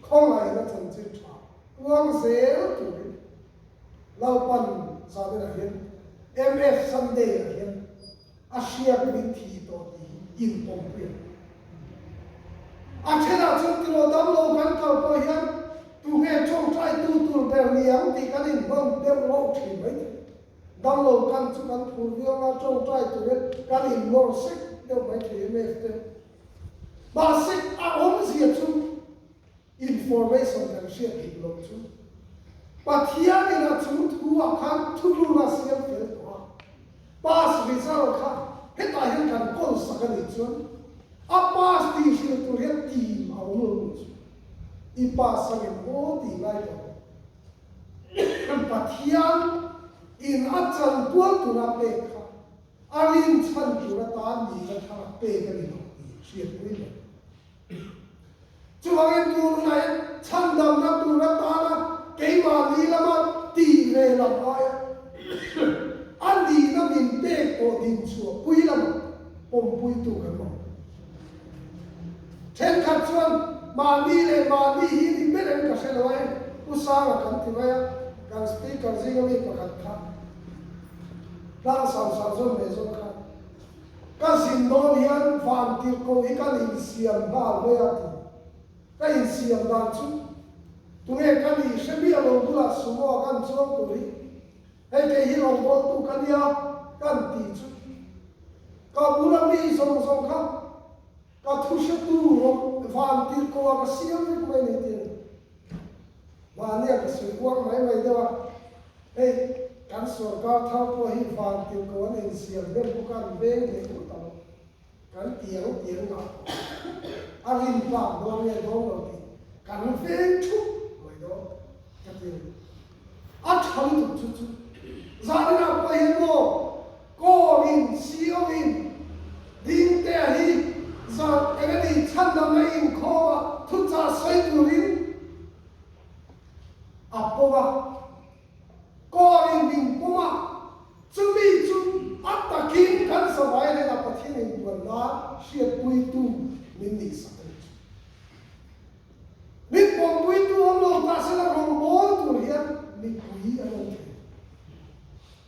khawngaihna chanchin tha puang zel turin Lalpan zaninah hian MF Sunday ah hian a hriat min thi tawh tih hi inpawmpui ang. A thenah chuan tiraw damlo kan kal pawh hian tunge tawngtai tu tur ber ni ang tih kan inhnawn deuh rauh thin mai thei. Damlo kan chu kan phur viau anga tawngtai turin kan innawr sek deuh mai thei MF te. Mahse a awmzia chu Information kan hriat dik loh chu Pathian in a chung thu ah khan thurun a siam fel tawh a, pass result kha hetah hian kan kawl sak a nih chuan a pass tih hrilh tur hian team a awm lo nih chu i pass ang em aw tih ngai tawh Pathian in a chanpual tura pek kha a rinchhan tur atan nihna thar a pek a ni lo tih hriatpui mai. Chuvangin tun hunah hian chhandamna tur atana keimahni lama tih ve lam aia a nihna min pek pawh din chhuah pui lama pawmpuitu kan awm. Thenkhat chuan mahni leh mahni hi ni ber em ka hre lo a hei Pu Sanga kan ti mai a, kan speaker zinga mi pakhat kha tlang sau sau zawn ve zawn kha. Ka zin dawn hian vantirhkoh hi kan insiam nghal mai a ti. Ka insiam dan chu tunge ka nih hre miah lo bulah sumo a kan chuang tur hi hei kei hi rawngbawltu ka nia kan tih chu ka bula mi zawng zawng kha ka thu hretu rawng vantirhkoh a ka siam vek mai ni tiin Mahnia ka sawi uar mai mai deuh a, hei kan sorkar thar pawh hi van tirhkoh an insiam ber bawk a, an veng leh ngawt ang, kan tiang tiang ngah tawh a rin tlak dawn nge dawn lo tih kan veng thup mai dawn ka ti a ni. A tha lutuk chu chu zaninah pawh hian maw Kawrin Sion-in Dingtea hi zan eng a ni chhandamna inkhawma thuchah sawi turin a pawm a. Kawrin min pawm a, chumi chu a takin kan zavai hnenah Pathian inpuan nan hriatpuitu min nihsak a ni chu. Min pawmpuitu awm lo ta sela rawngbâwl tur hian mipui an awm thei.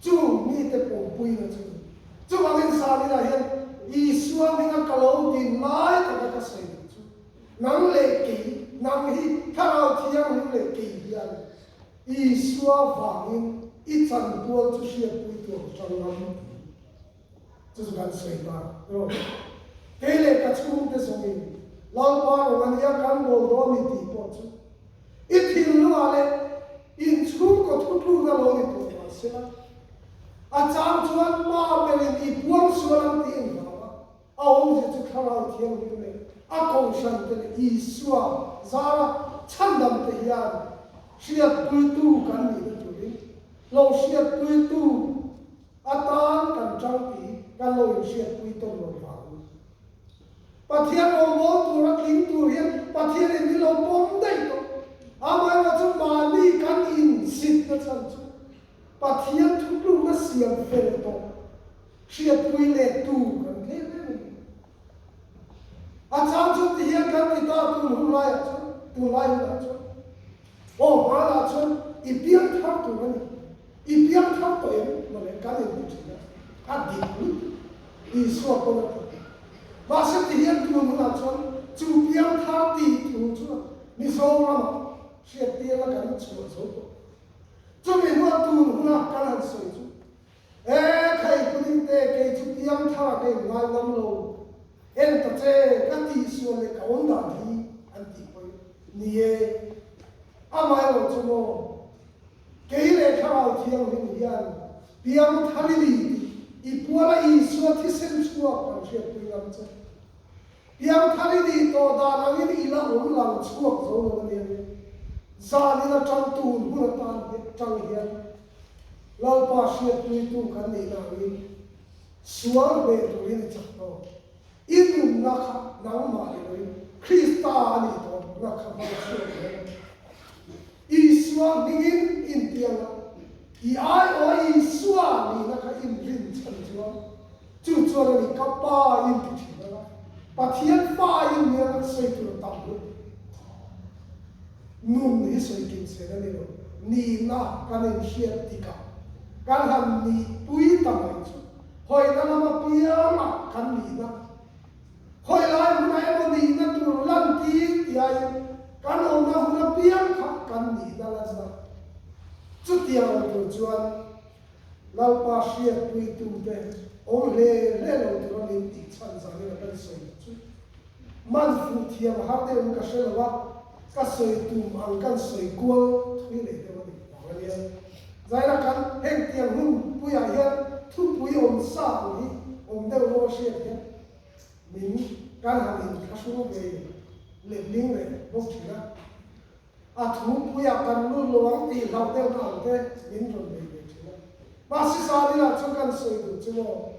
Chu mite pawmpuina chu chuvangin Salinah hian Isua hminga ka lo din lai taka ka sawi duh chu, nang leh kei, nang hi Thlarau Thianghlim leh kei hian Isua vangin i chanpual chu hriatpuitu ang ṭang ngam tih Chu chu kan sawi ta rawh. Kei leh ka chhungte zawngin Lalpa rawng a nia kan bawl dawn ni tih pawh chu i thinlungah leh inchhungkaw thutlukna lo ni tawh mah sela, a chang chuan pa berin i puang sual ang tih engvang a, a awmzia chu Thlarau Thianghlim leh a Kohhrante leh Isua zara chhandamte hian hriatpuitu kan nihna turin lo hriatpuitu A tan kan tang tih kan lo inhriatpui tawn lo vang. Pathian rawngbâwl tura tling tur hian Pathianin min lo pawm daih tawh. Amaherawh chu mahni kan insitna chhan chu Pathian thutlukna siam fel tawh hriatpui lettu kan tlem em a ni. A chang chu ti hian kan ti ta tun hun laiah chuan, tunlai hunah chuan. Aw hmanah chuan i piang thar tur a ni. I piang thar tawh em? Mawle kan inti thin a, a dik lutuk. Isua pawn a ti. Mahse tihian tun hunah chuan chu piang thar tih thu chuan Mizoramah hriattirna kan chhuah zo tawh. Chumi hnuah tun huna kan han sawi chu, E thei pudding te kei chu piang thar ah ka in ngai ngam lo, en ta che ka tihsual leh ka awm dan hi an tih pawhin ni e. Amaherawh chu maw, kei leh Thlarau Thianghlim hian piang thar i ni tih i puala Isua thisen chhuak kan hriatpui ngam che. Piang thar i nih tawh dan angin i la awm lang chhuak zo lo a nia nge. Zan in atang tun hun atan tang hian Lalpa hriatpuitu kan nih na angin sual hmeh turin i chak tawh. I nunna kha nangmah ni loin Krista a nih tawh na kha hmang chhuak hle a. Isua hmingin intiang a, i aiawh a Isua nihna kha inrin chhan chuan Chu chuan a ni, ka pa in ti thin ang a, Pathian fa in nia kan sawi tur a tam lutuk. Nun hi sawi kim sen a ni lo, nihna kan inhriat tikah kan han nihpui ta mai chu hawina lama piangah kan nihna, khawi lai hunah emaw nihna tur lantir tiain kan awmna hun apiang kha kan nihna lanna. Chutiang lo tur chuan Lalpa hriatpuitute awm hle hle lo tura min tih chhan zangin a kan sawi chu man fuh thiam har deuh in ka hre lo a, ka sawi tum ang kan sawi kual thui leh deuh a ni vang a nia. Zaina kan heng tiang hun puiah hian thupui awm sa ang hi awm deuh rual hriat hian min kan han inthlahrung ve letling leh bawk thin a. A thupuiah kan lut lo ang tih hlauh deuhna ang te min rawn nei ve thin a. Mahse Zalila chu kan sawi duh chu maw,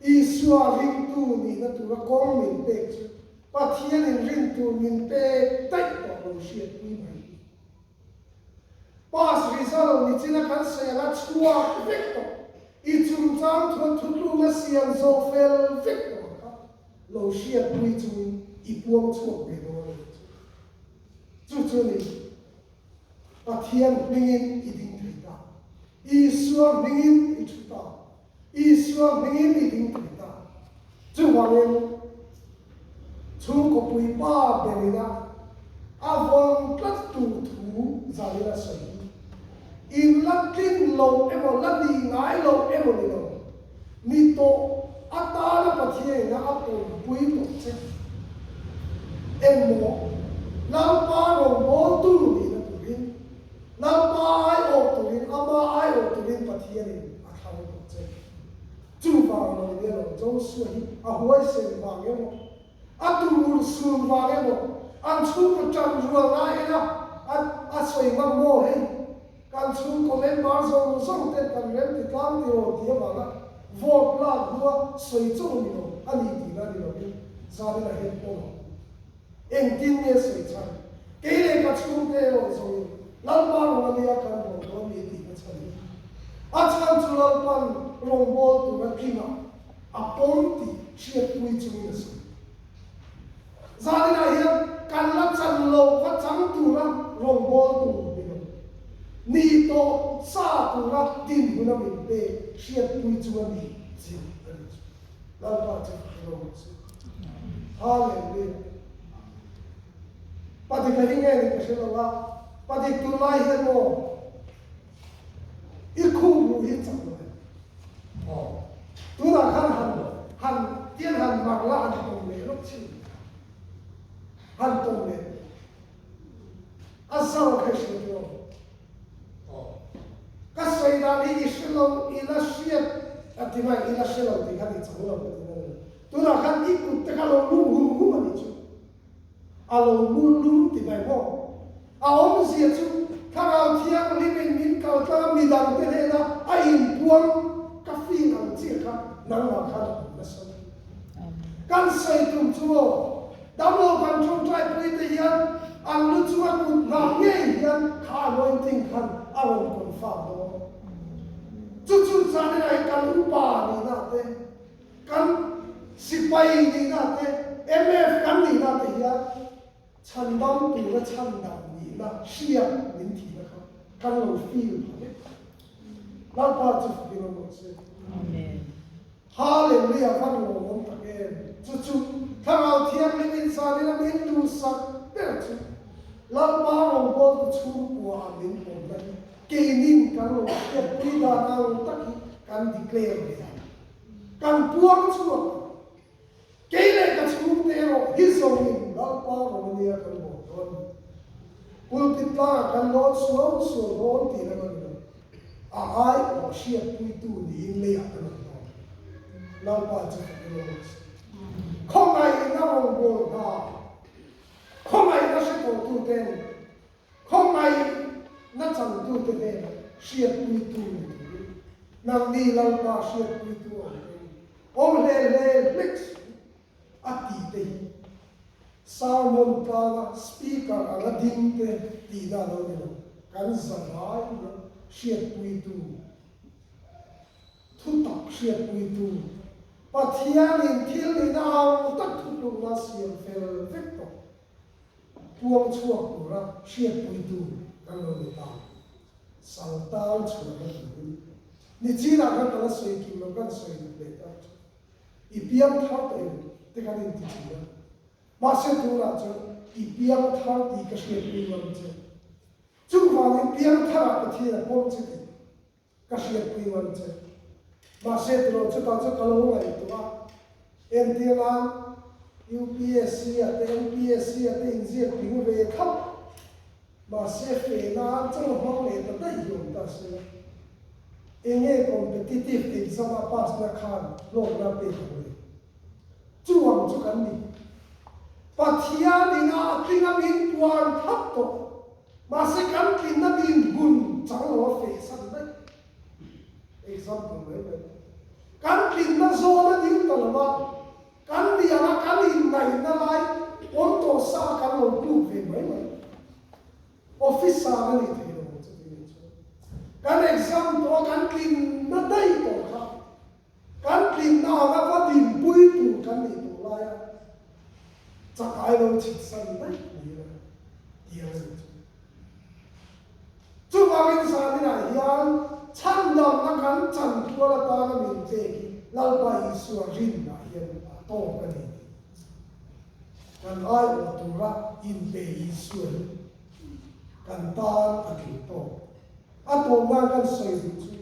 Isua ringtu nihna tura kawng min pek chu Pathianin rin tur min pek daih tawh lo hriatpui mai hi. Pass result nichina kan sawi anga chhuak vek tawh, i chungchang thuan thutlukna siam zawh fel vek tawh ang kha lo hriatpui chungin i puang chhuak ve dawn a nih chu. Chu chu ni, Pathian hmingin i ding thei ta. Isua hmingin i thu ta. Isua hmingin i ding thei ta. Chuvangin, chhungkaw puipa berina a vawng tlat tur thu zanin a sawi hi, in la tlin lo emaw, la ni ngai lo emaw ni lo, Ni tawh atana Pathianina a pawmpui tawh che emaw Lalpa rawngbawltu nihna turin, Lalpa aiawh turin, Ama aiawh turin Pathianin a thlang tawh che. Chuvang lo nia lo Josua hi a huaisen vang emaw, a tumur sun vang emaw, an chhungkaw ṭan rual lai ena a sawi ngam maw hei? Kan chhungkaw member zawng zawng ten kan rem ti tlang ti rawn ti avanga vote lak hnua sawi chauh ni lo a ni tihna ni lovin zanin a hian pawm ang. Engtin nge sawi chhan? Kei leh ka chhungte erawh zawngin Lalpa rawn a nia kan rawn dawn ni tihna chhan hi a chhan chu Lalpan rawngbâwl tura tlingah a pawm tih hriatpui chungin a sawi. Zaninah hian kan la chan lo va chang tura rawngbâwl tur ni lo, ni tawh sa tura dinhmuna min pek hriatpui chu a ni zir a ni chu. Lalpa chu i rawng se. Hallelujah. Padik a hi nge ni ka hre lo a, padik tunlai hian maw I khup ruh hi chak lo em? Aw. Tunah khan han han tian han mar la han tawm leh lawk chin. Han tawm leh. A zau kha i hre tawh. Aw. Ka sawi dan hi i hre lo i la hriat a ti mai i la hre lo tih khan i chang lo ka ti na lo. Tunah khan i kut te kha lo lum hum hum a nih chu. A lo mur lum ti mai maw? A awmzia chu Thlarau Thianghlimin min kal tlang a midangte hnena a inpuang ka feel ang chiah kha nangmah khan a awm nasa mai. Kan sawi tum chu maw, damlo kan tawngtai pui te hian an lu chunga kut nghah ngei hian kha anointing khan a rawn confirm dawn. Chu chu zanin ah hi kan upa nihna te, Kan sipai nihna te, MF kan nihna te hian. Chhandam tura chhandam nihna hriat min thihna kha kan lo feel pha vek. Lalpa chu fakin awm rawh se. Amen. Hallelujah van lawmawm tak em. Chu chu Thlarau Thianghlim in zan ila min duhsak ber chu Lalpa rawngbawltu chhungkua ah min pawmna hi keinin kan lo hriatpui dan ang tak hi kan declare ve ang. Kan puang chhuak ang. Kei leh ka chhungte erawh hi zawngin Lalpa Romania kan bawk dawn a ni. Pulpit tlangah kan lawn suau suau dawn tih lang a ni lo. A aiawh hriatpuitu niin leiah kan awm dawn. Lalpa chu fakin awm rawh se. Khawngaihna rawngbâwl hna, khawngaihna hre tawhtuten, khawngaihna changtute hnenah hriatpuitu ni turin nangni Lalpa hriatpuitu awm te Awm hle hle hlek suh a tih te hi Sermon tlanga speaker anga ding te tihna a lo ni lo. Kan zavai hian hriatpuitu, thutak hriatpuitu, Pathianin thil nihna ang tak thutlukna siam fel vek tawh puang chhuak tura hriatpuitu kan lo ni ta. Saltan chhuahna turin nichinah khan ka la sawi kim lo kan sawi duh leh ta chu i piang thar tawh em te kan inti thin a, mahse tunah chuan i piang thar tih ka hriatpui ngam che. Chuvangin piang tharah Pathian a pawm che tih ka hriatpui ngam che. Mahse tiraw chutah chuan ka lo ngaihtuah a, entir nan UPSC ah te MPSC ah te inziak tling ve thlap. Mahse fe nan chaw hmang leh ta daih hi awm ta se la, enge competitive exam a pass na khan hlawkna pek ang le? Chu ang chu kan ni. Pathian in a tling a min puan thlap tawh, mahse kan tlinna min hun chang lo a feh san daih. Example mai mai. Kan tlinna zawn a ding ta lo a, Kan lian a, kan innaihna lai awm tawh sa kan lo tluk ve mai mai. Officer a nih thei lo ang chuti nih chuan. Kan exam tawh a, kan tlinna daih tawh kha. Kan tlinna anga va dinpui tur kan nih tawh laia chakai lo chhitsan daih mai la tiang a nih chu. Chuvangin zaninah hian chhandamna kan chantual atana min pek hi Lalpa Isua rinna hian a tawk a ni tih kan aiawh tura inpe Isua hi kan tan a tling tawk. A tawp nan kan sawi duh chu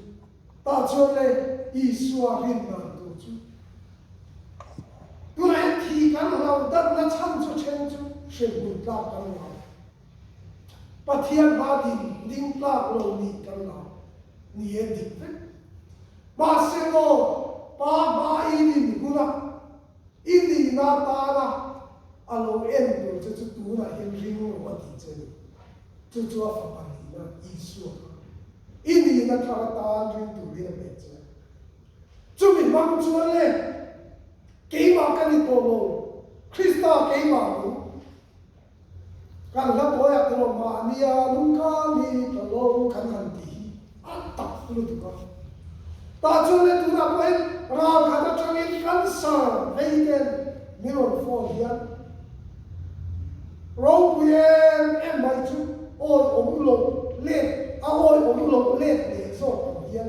tah chuan le Isua rinna tur chu tunah hian thi kan hlauh danna chhan chu then chu hremhmun tlak kan ngah. Pathian hma din ding tlak lo nih kan la ni e dik vek. Mahse maw Pa hma i din hunah i nihna tana a lo en tur che chu tunah hian ring rawh a tih che ni. Chu chu a fapa nihna Isua kha i nihna thar atan ring turin a pek che a. Chumi hmang chuan le keimah ka ni tawh lo, Krista keimah nung. Kan hla tawiah te rawh mahnia lungkang hi ka lo kan han tih hi a tak lutuk a. Tah chuan le tunah pawhin ral khat atangin cancer vei ten min rawn phone hian ropui em em mai chu awi awm lo let a awi awm lo let leh zawk ang hian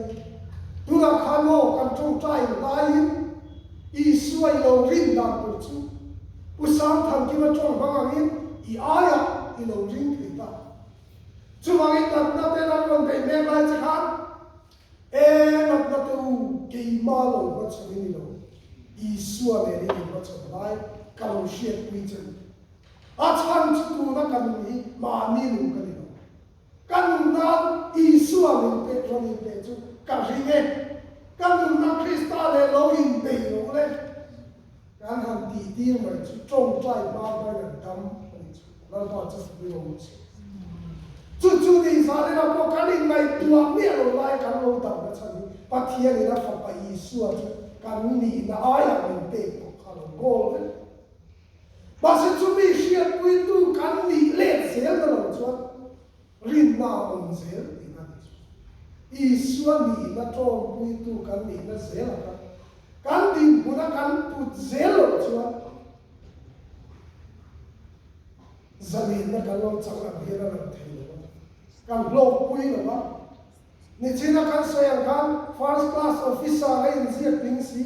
tunah khan aw kan tawngtai laiin Isua i lo rin dan tur chu Pu Sangthankima tawng hmang angin i aiah i lo ring thei ta. Chuvangin natna te an rawn beih mek lai che khan, E natna te u, keimah lo hmachhawn i ni lo, Isua nen i inhmachhawn lai ka lo hriatpui che u. A chhan chu tuna ka nun hi mahni nun ka ni lo. Ka nunna Isua min pek rawn inpeh chu ka ring e. Ka nunna Krista leh lo inbei lo le. Kan han tih tir mai chu tawngtai hma hmain an dam a nih chu. Lalpa chu fak rawh se. Chu chu ni zan ina pawh kan inngaihtuah miah lo lai kan lo dam na chhan hi Pathian in a fapa Isua chu kan nihna aiah min pek tawh kha lo goal vek. Mahse chumi hriatpuitu kan nih let zel na lo chuan rinna a awm zel tihna a ni chu. Isua nihna tawmpuitu kan nihna zel ang a, kan dinhmuna kan put zel loh chuan. Zalenna kan lo chang ang hian a lang thei lo a, kan hlawkpui lo a. Nichina kan sawi ang khan first class officer a inziak tling si.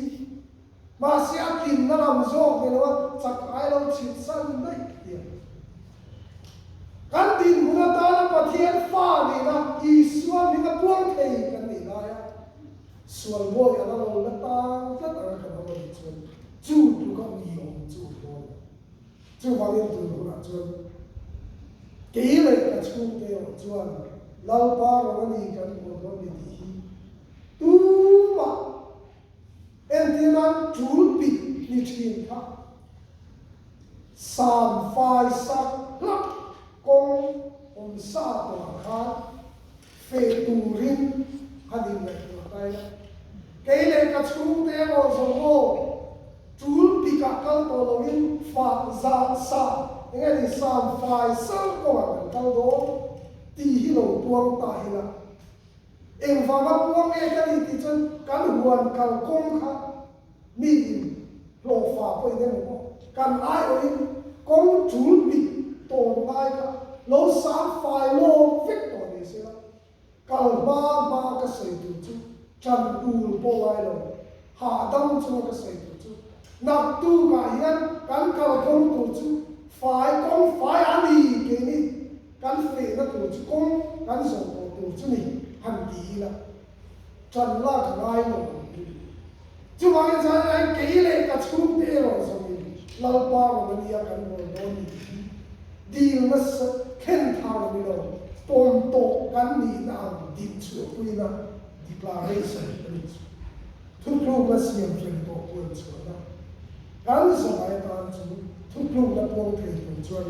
Mahse a tlinna lam zawk ni lo a, chak ai lo chhit san daih tiang. Kan dinhmun atana Pathian fa nihna Isua hming a puang thei kan nih laia sual bawi a la lo la tang tlat anga kan awm a nih chuan chu tluka uiawm chu a dawn lo. Chuvangin tun hunah chuan kei leh ka chhungte erawh chuan Lalpa rawng a ni kan haw dawn ni tih hi tumah Entir nan tul pit ni thin kha sam fai sak hlak kawng awm sa tawhah khan feh turin han inngaihtuah ta ila. Kei leh ka chhungte erawh zawng aw, tul pikah kal tawh loin fa za sa eng nge ni sam fai sal kawngah kan kal dawn tih hi lo puang ta ila. Engvanga puang nge ka nih tih chuan kan huan kalkawng kha mi in hlawhfa pawhin emaw pawh kan aiawhin kawng tul bik tawn lai kha lo sang fai lawk vek tawh ni se la, kal hma hma ka sawi tur chu tan ul pawh ngai lo, hahdam chunga ka sawi tur chu naktukah hian kan kalkawng tur chu fai kawng fai a ni keini. Kan fehna tur chu kawng kan zawh tawh tur chu ni han ti ila, ṭan lak a ngai lo ang hi. Chuvangin chuan ai kei leh ka chhungte erawh zawngin Lalpa rawn a nia kan rawn dawn ni tih hi dil nasa thlen thar a ni lo, pawm tawh kan nihna ang din chhuahpuina declaration a ni chu. Thutlukna siam fel tawh puan chhuahna kan zavai atan chu thutlukna puang thei tur chuan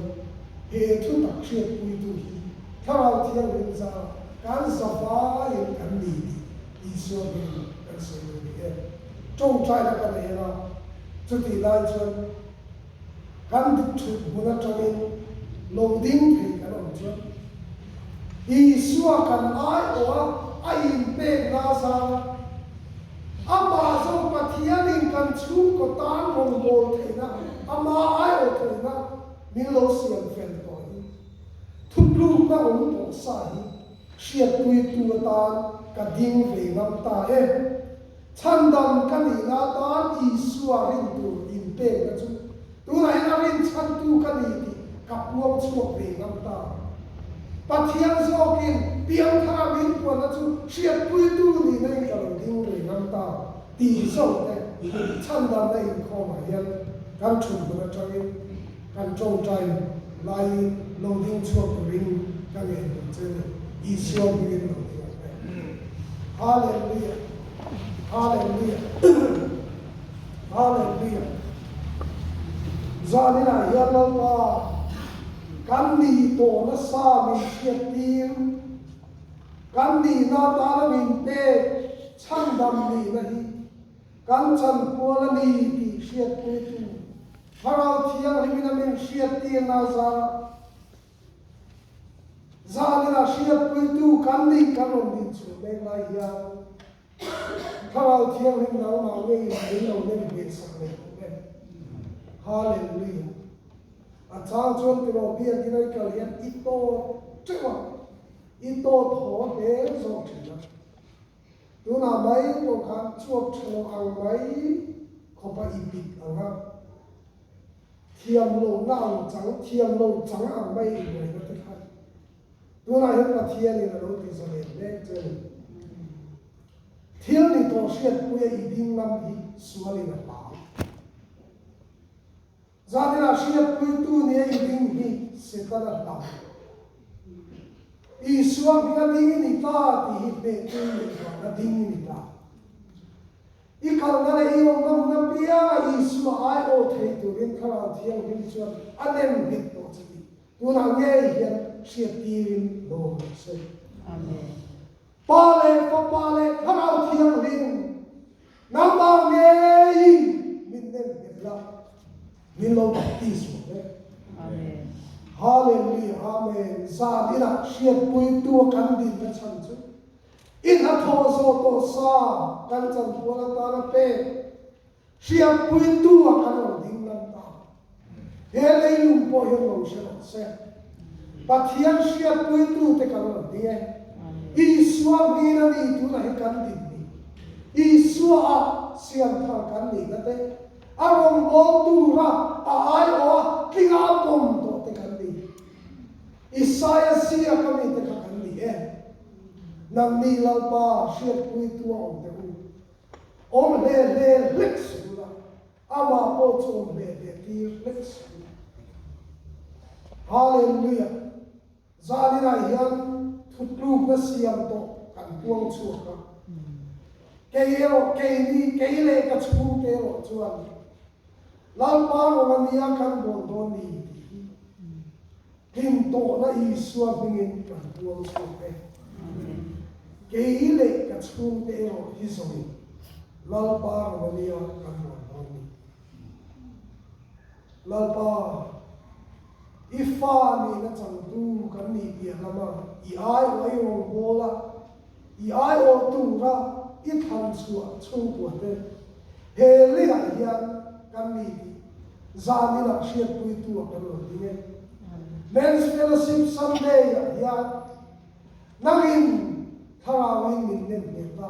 he thu tak hriatpuitu hi Thlarau Thianghlim zara kan zavaiin kan ni tih Isua hming kan sawi duh ni em? Tawngtaina ka nei anga chutih lai chuan kan thut hmun atangin lo ding thei kan awm chuan Isua kan aiawh a, a inpekna zara amah zawk Pathianin kan chhungkaw tan rawngbâwl theihna, amah aiawh theihna min lo siam fel tawh hi thutlukna awm tawh sa hi hriatpuitu atan ka ding ve ngam ta e. Chhandam ka nihna atan Isua rin tur inpekna chu tunah hian a rinchhantu ka ni tih ka puang chhuak ve ngam ta. Pathian zawkin piangthara min puanna chu hriatpuitu nihna in ka lo ding ve ngam ta tih zawk te chhandamna inkhawmah hian kan thut hmun atangin kan tawngtai laiin lo ding chhuak turin ka ngei tur che ni. Isua hmingin lo ding ang e. Hallelujah! Hallelujah! Hallelujah! Zaninah hian Lalpa kan nih tawh nasa min hriattir, kan nihna atana min pek chhandam nihna hi kan chanpual a ni tih hriatpuitu Thlarau Thianghlimin a min hriattirna zara Zanina hriatpuitu kan nih kan rawn din chhuah mek lai hian Thlarau Thianghlim nangmah ngeiin min lo nem hneh sak leh tawh em? Hallelujah! A chang chuan tiraw biakin a i kal hian i tawt teuh a, i tawt haw hle zawk thin a. Tunah mai pawh khan chuap tha lo ang mai khawpa i pit ang a. Thiam lo na ang chang, thiam lo chang ang mai in buaina te khan tunah hian Pathianin a lo ti zalen mek che a ni. Thil ni tawh hriatpuia i ding ngam hi sualin a hlau. Zaninah hriatpuitu nia i ding hi Setana hlau. Isua hminga ding i ni ta tih hi hnehtu i neih vanga ding i ni ta. I kalna leh i awmna hmun apianga Isua aiawh thei turin Thlarau Thianghlim chuan a nem nghet tawh che tih tunah ngei hian hriattirin lo awm rawh se. Amen. Pa leh Fapa leh Thlarau Thianghlim, nangmah ngeiin min nem nghet la, min lo baptis rawh le. Amen. Hallelujah, Amen. Zan inah hriatpuitu a kan dinna chhan chu I hnathawh zawh tawh sa kan chanpual atana pek hriatpuitu a kan rawn ding lam ta. He leilung pawh hian lo hre rawh se. Pathian hriatpuitute kan rawn ti e. Isua hming a ni tunah hi kan din ni. Isua ah siamthar kan nihna te, a rawngbâwl tura a aiawha tlinga a pawm tawh te kan ni. Isaia ziak a mite kha kan ni e. Nangni Lalpa hriatpuitu a awm teh u. Awm hle hle hlek suh ula, amah pawh chu awm hle hle tir hlek suh ula. Hallelujah! Zaninah hian thutlukna siam tawh kan puang chhuak a. Kei erawh keini, kei leh ka chhungte erawh chuan Lalpa rawng a nia kan bawl dawn ni tih hi Tlin tawhna Isua hmingin kan puang chhuak e. Kei leh ka chhungte erawh hi zawngin Lalpa Romania kan rawn dawn ni. Lalpa, i fa nihna changtu kan nih piah lama i aiawh i rawngbawla, i aiawh tura i thlan chhuah chhungkuate he leiah hian kan ni tih Zaninah hriatpuitu a kan rawn ding e. Men's Fellowship Sunday-ah hian nangin thlarauin min nem hmel ta.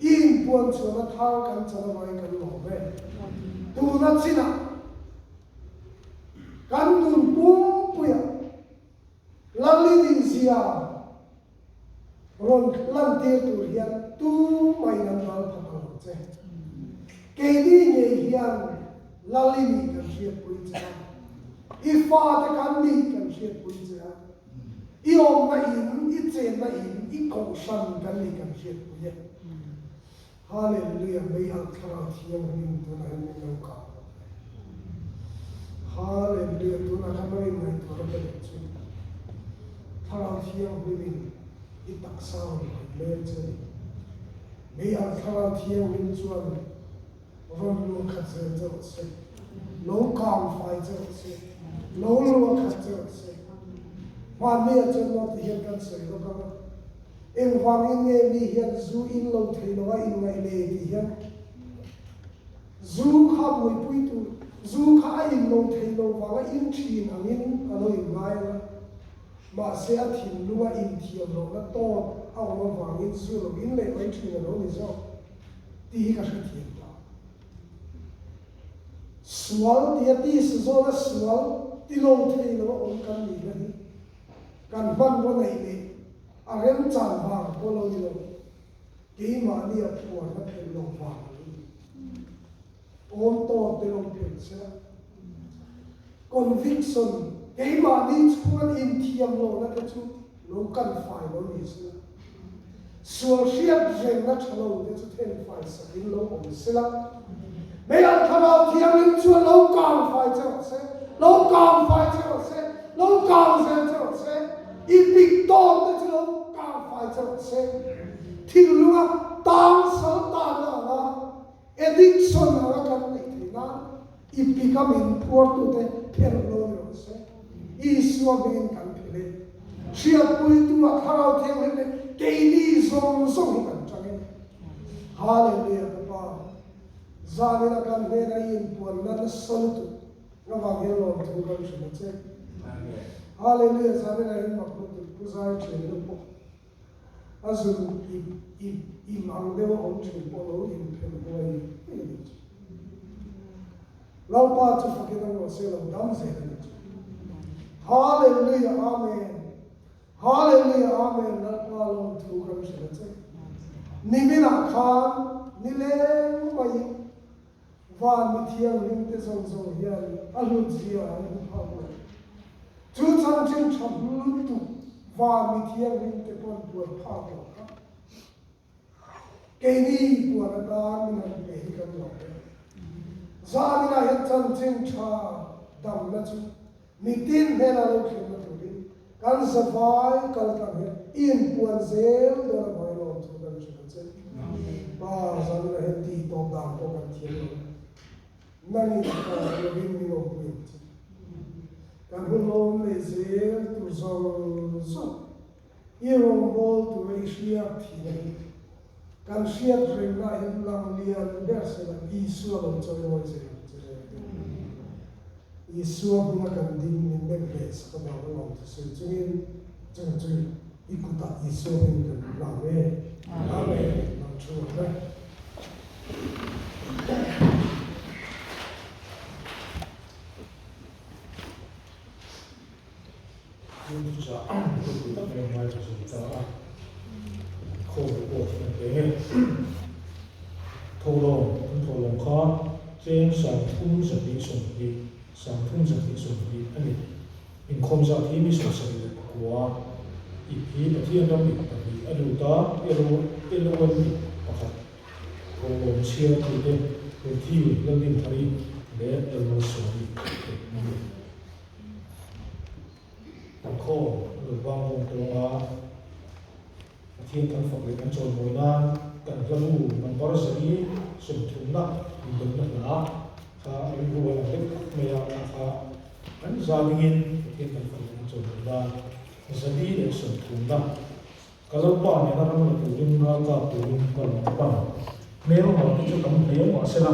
I inpuan chuan a thar kan chan avangin kan lawm e. Tuna chinah kan nun pumpuiah Lalini zia rawn lantir tur hian tumah in an ral pha ta lo che. Keini ngei hian Lalini kan hriatpui che a, i fate kan nih kan hriatpui che a, i awmna in, i chenna in, i kohhran kan nih kan hriatpui e. Hallelujah, mei alh thlarau thianghlim tunah hian min lo kah bawk e. Hallelujah, tunah khan lo inngaihtuah na ka duh chu thlarau thianghlimin i taksa rawn hawi mek che a ni. Mei alh thlarau thianghlim chuan rawn luah khat zel che rawh se, lo kang fai che rawh se, lo luah khat che rawh se. Hmanni ah chuan maw ti hian kan sawi lawk ang a. Engvangin nge mi hian zu in lo thei lo a inngaih le tih hian zu kha buaipui tur, zu kha a in lo thei lo vanga in thin angin a lo inngai ang a, mahse a thinlunga inthiam lohna tawt a awm avangin zu lo in leh mai thin a lo ni zawk tih hi ka hrethiam ta. Sual tia tisa zawna sual ti lo thei lo a awm kan nihna hi Kan hmanraw neih leh a remchan vang pawh lo ni lo, keimahni a phuarna phelh lo vang a ni. Awm tawn te lo phelh se la, conviction, keimahni chhungan inthiam lohna te chu lo kan fai lo ni se la, sual hriat rengna tha lo te chu then fai sakin lo awm se la, Meian thlarau thianghlim chuan lo kang fai che rawh se, lo kang fai che rawh se, lo kang zel che rawh se, i pik tawn te chu lo kang fai che rawh se. Thinlunga tang sal tanna anga addiction anga kan neih theih nan i pik a min phuartute phelh lo ni rawh se. Isua hmingin kan phelh e. Hriatpuitu a thlarau thianghlim leh keini zawng zawng hi kan tang e. Hallelujah ka Pa. Zanin a kan hnena i inpuanna nasa lutuk avang hian lawmthu kan hrilh a che. Hallelujah zanin ah hian mak lutuk pu zai thian deuh pawh a zun i im ang deuh a awm thin pawh lo inphelh huai huai a nih chu. Lalpa chu fakin awm rawh se lo dam zel a nih chu. Hallelujah Amen. Hallelujah Amen Lalpa lawmthu kan hrilh a che. Niminah khan nileng maiin van mi thianghlim te zawng zawng hian a hlut zia an hmu phak lo. Chu chanchin tha lutuk van mi thianghlim te pawn buai phak lo kha. Keini puan atan min han pe hi kan lawm e. Zaninah hian chanchin tha damna chu mitin hnena lo thlenna turin kan zavai kal tlang hian inpuan zel dawn avangin lawmthu kan hrilh a che. Pa, zaninah hian tih tawp dan pawh kan thiam lo. Nangin ka lovin min awmpui ang che. Kan hun lawm leh zel tur zawng zawng. I rawngbâwl tura i hriat thin a ni. Kan hriat rengna hian lang lian ber sela Isua lo chawimawi zel ang che. Isua hmuna kan ding min nek ve sak avanga lawm thu sawi chungin chung chu i kutah Isua hming kan hlang e. Amen. Lo thu ang e. Tin chutah thupui tak mai ngai ka zui ta a, khawvel pawh thiam hle nge. Tholawng, an tholawng kha tleng 3220, 3220 a ni. Inkhawm zat hi mi 79, ip hi Pathian ram ip pahnih a lut a, LOM ip pakhat. Tholawng chhiar tute Ruthi Lalrinthari leh Lalmalsawmi te an ni. Inkhawm a lo vang dawn tawng a, Pathian kan fak leh kan chawimawi nan kan hlabu number 130 na indawmna hla kha rilru a lang deuh khawp mai a, kha kha kan za dingin Pathian kan fak leh kan chawimawi nan 130 na Ka Lalpa nena ram la turin ral kap turin ka rawn ka pan. Hmel hmang te chu tam hle mahsela,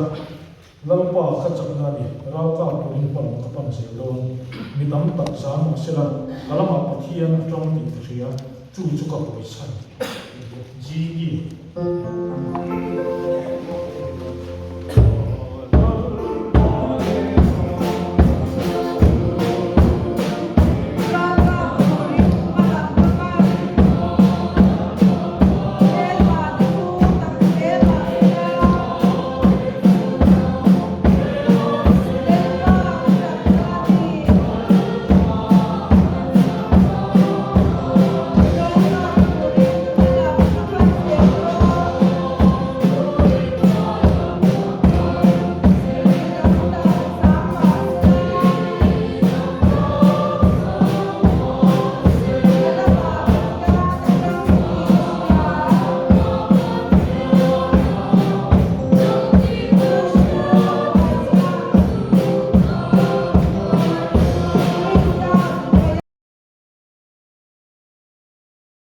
Lalpa ka chakna a ni, ral kap turin hma lam ka pan zel dawn. Mi tam tak zan mahsela, ka lamah Pathian a tang tih ka hria, chu chu ka hawi chhan. GE.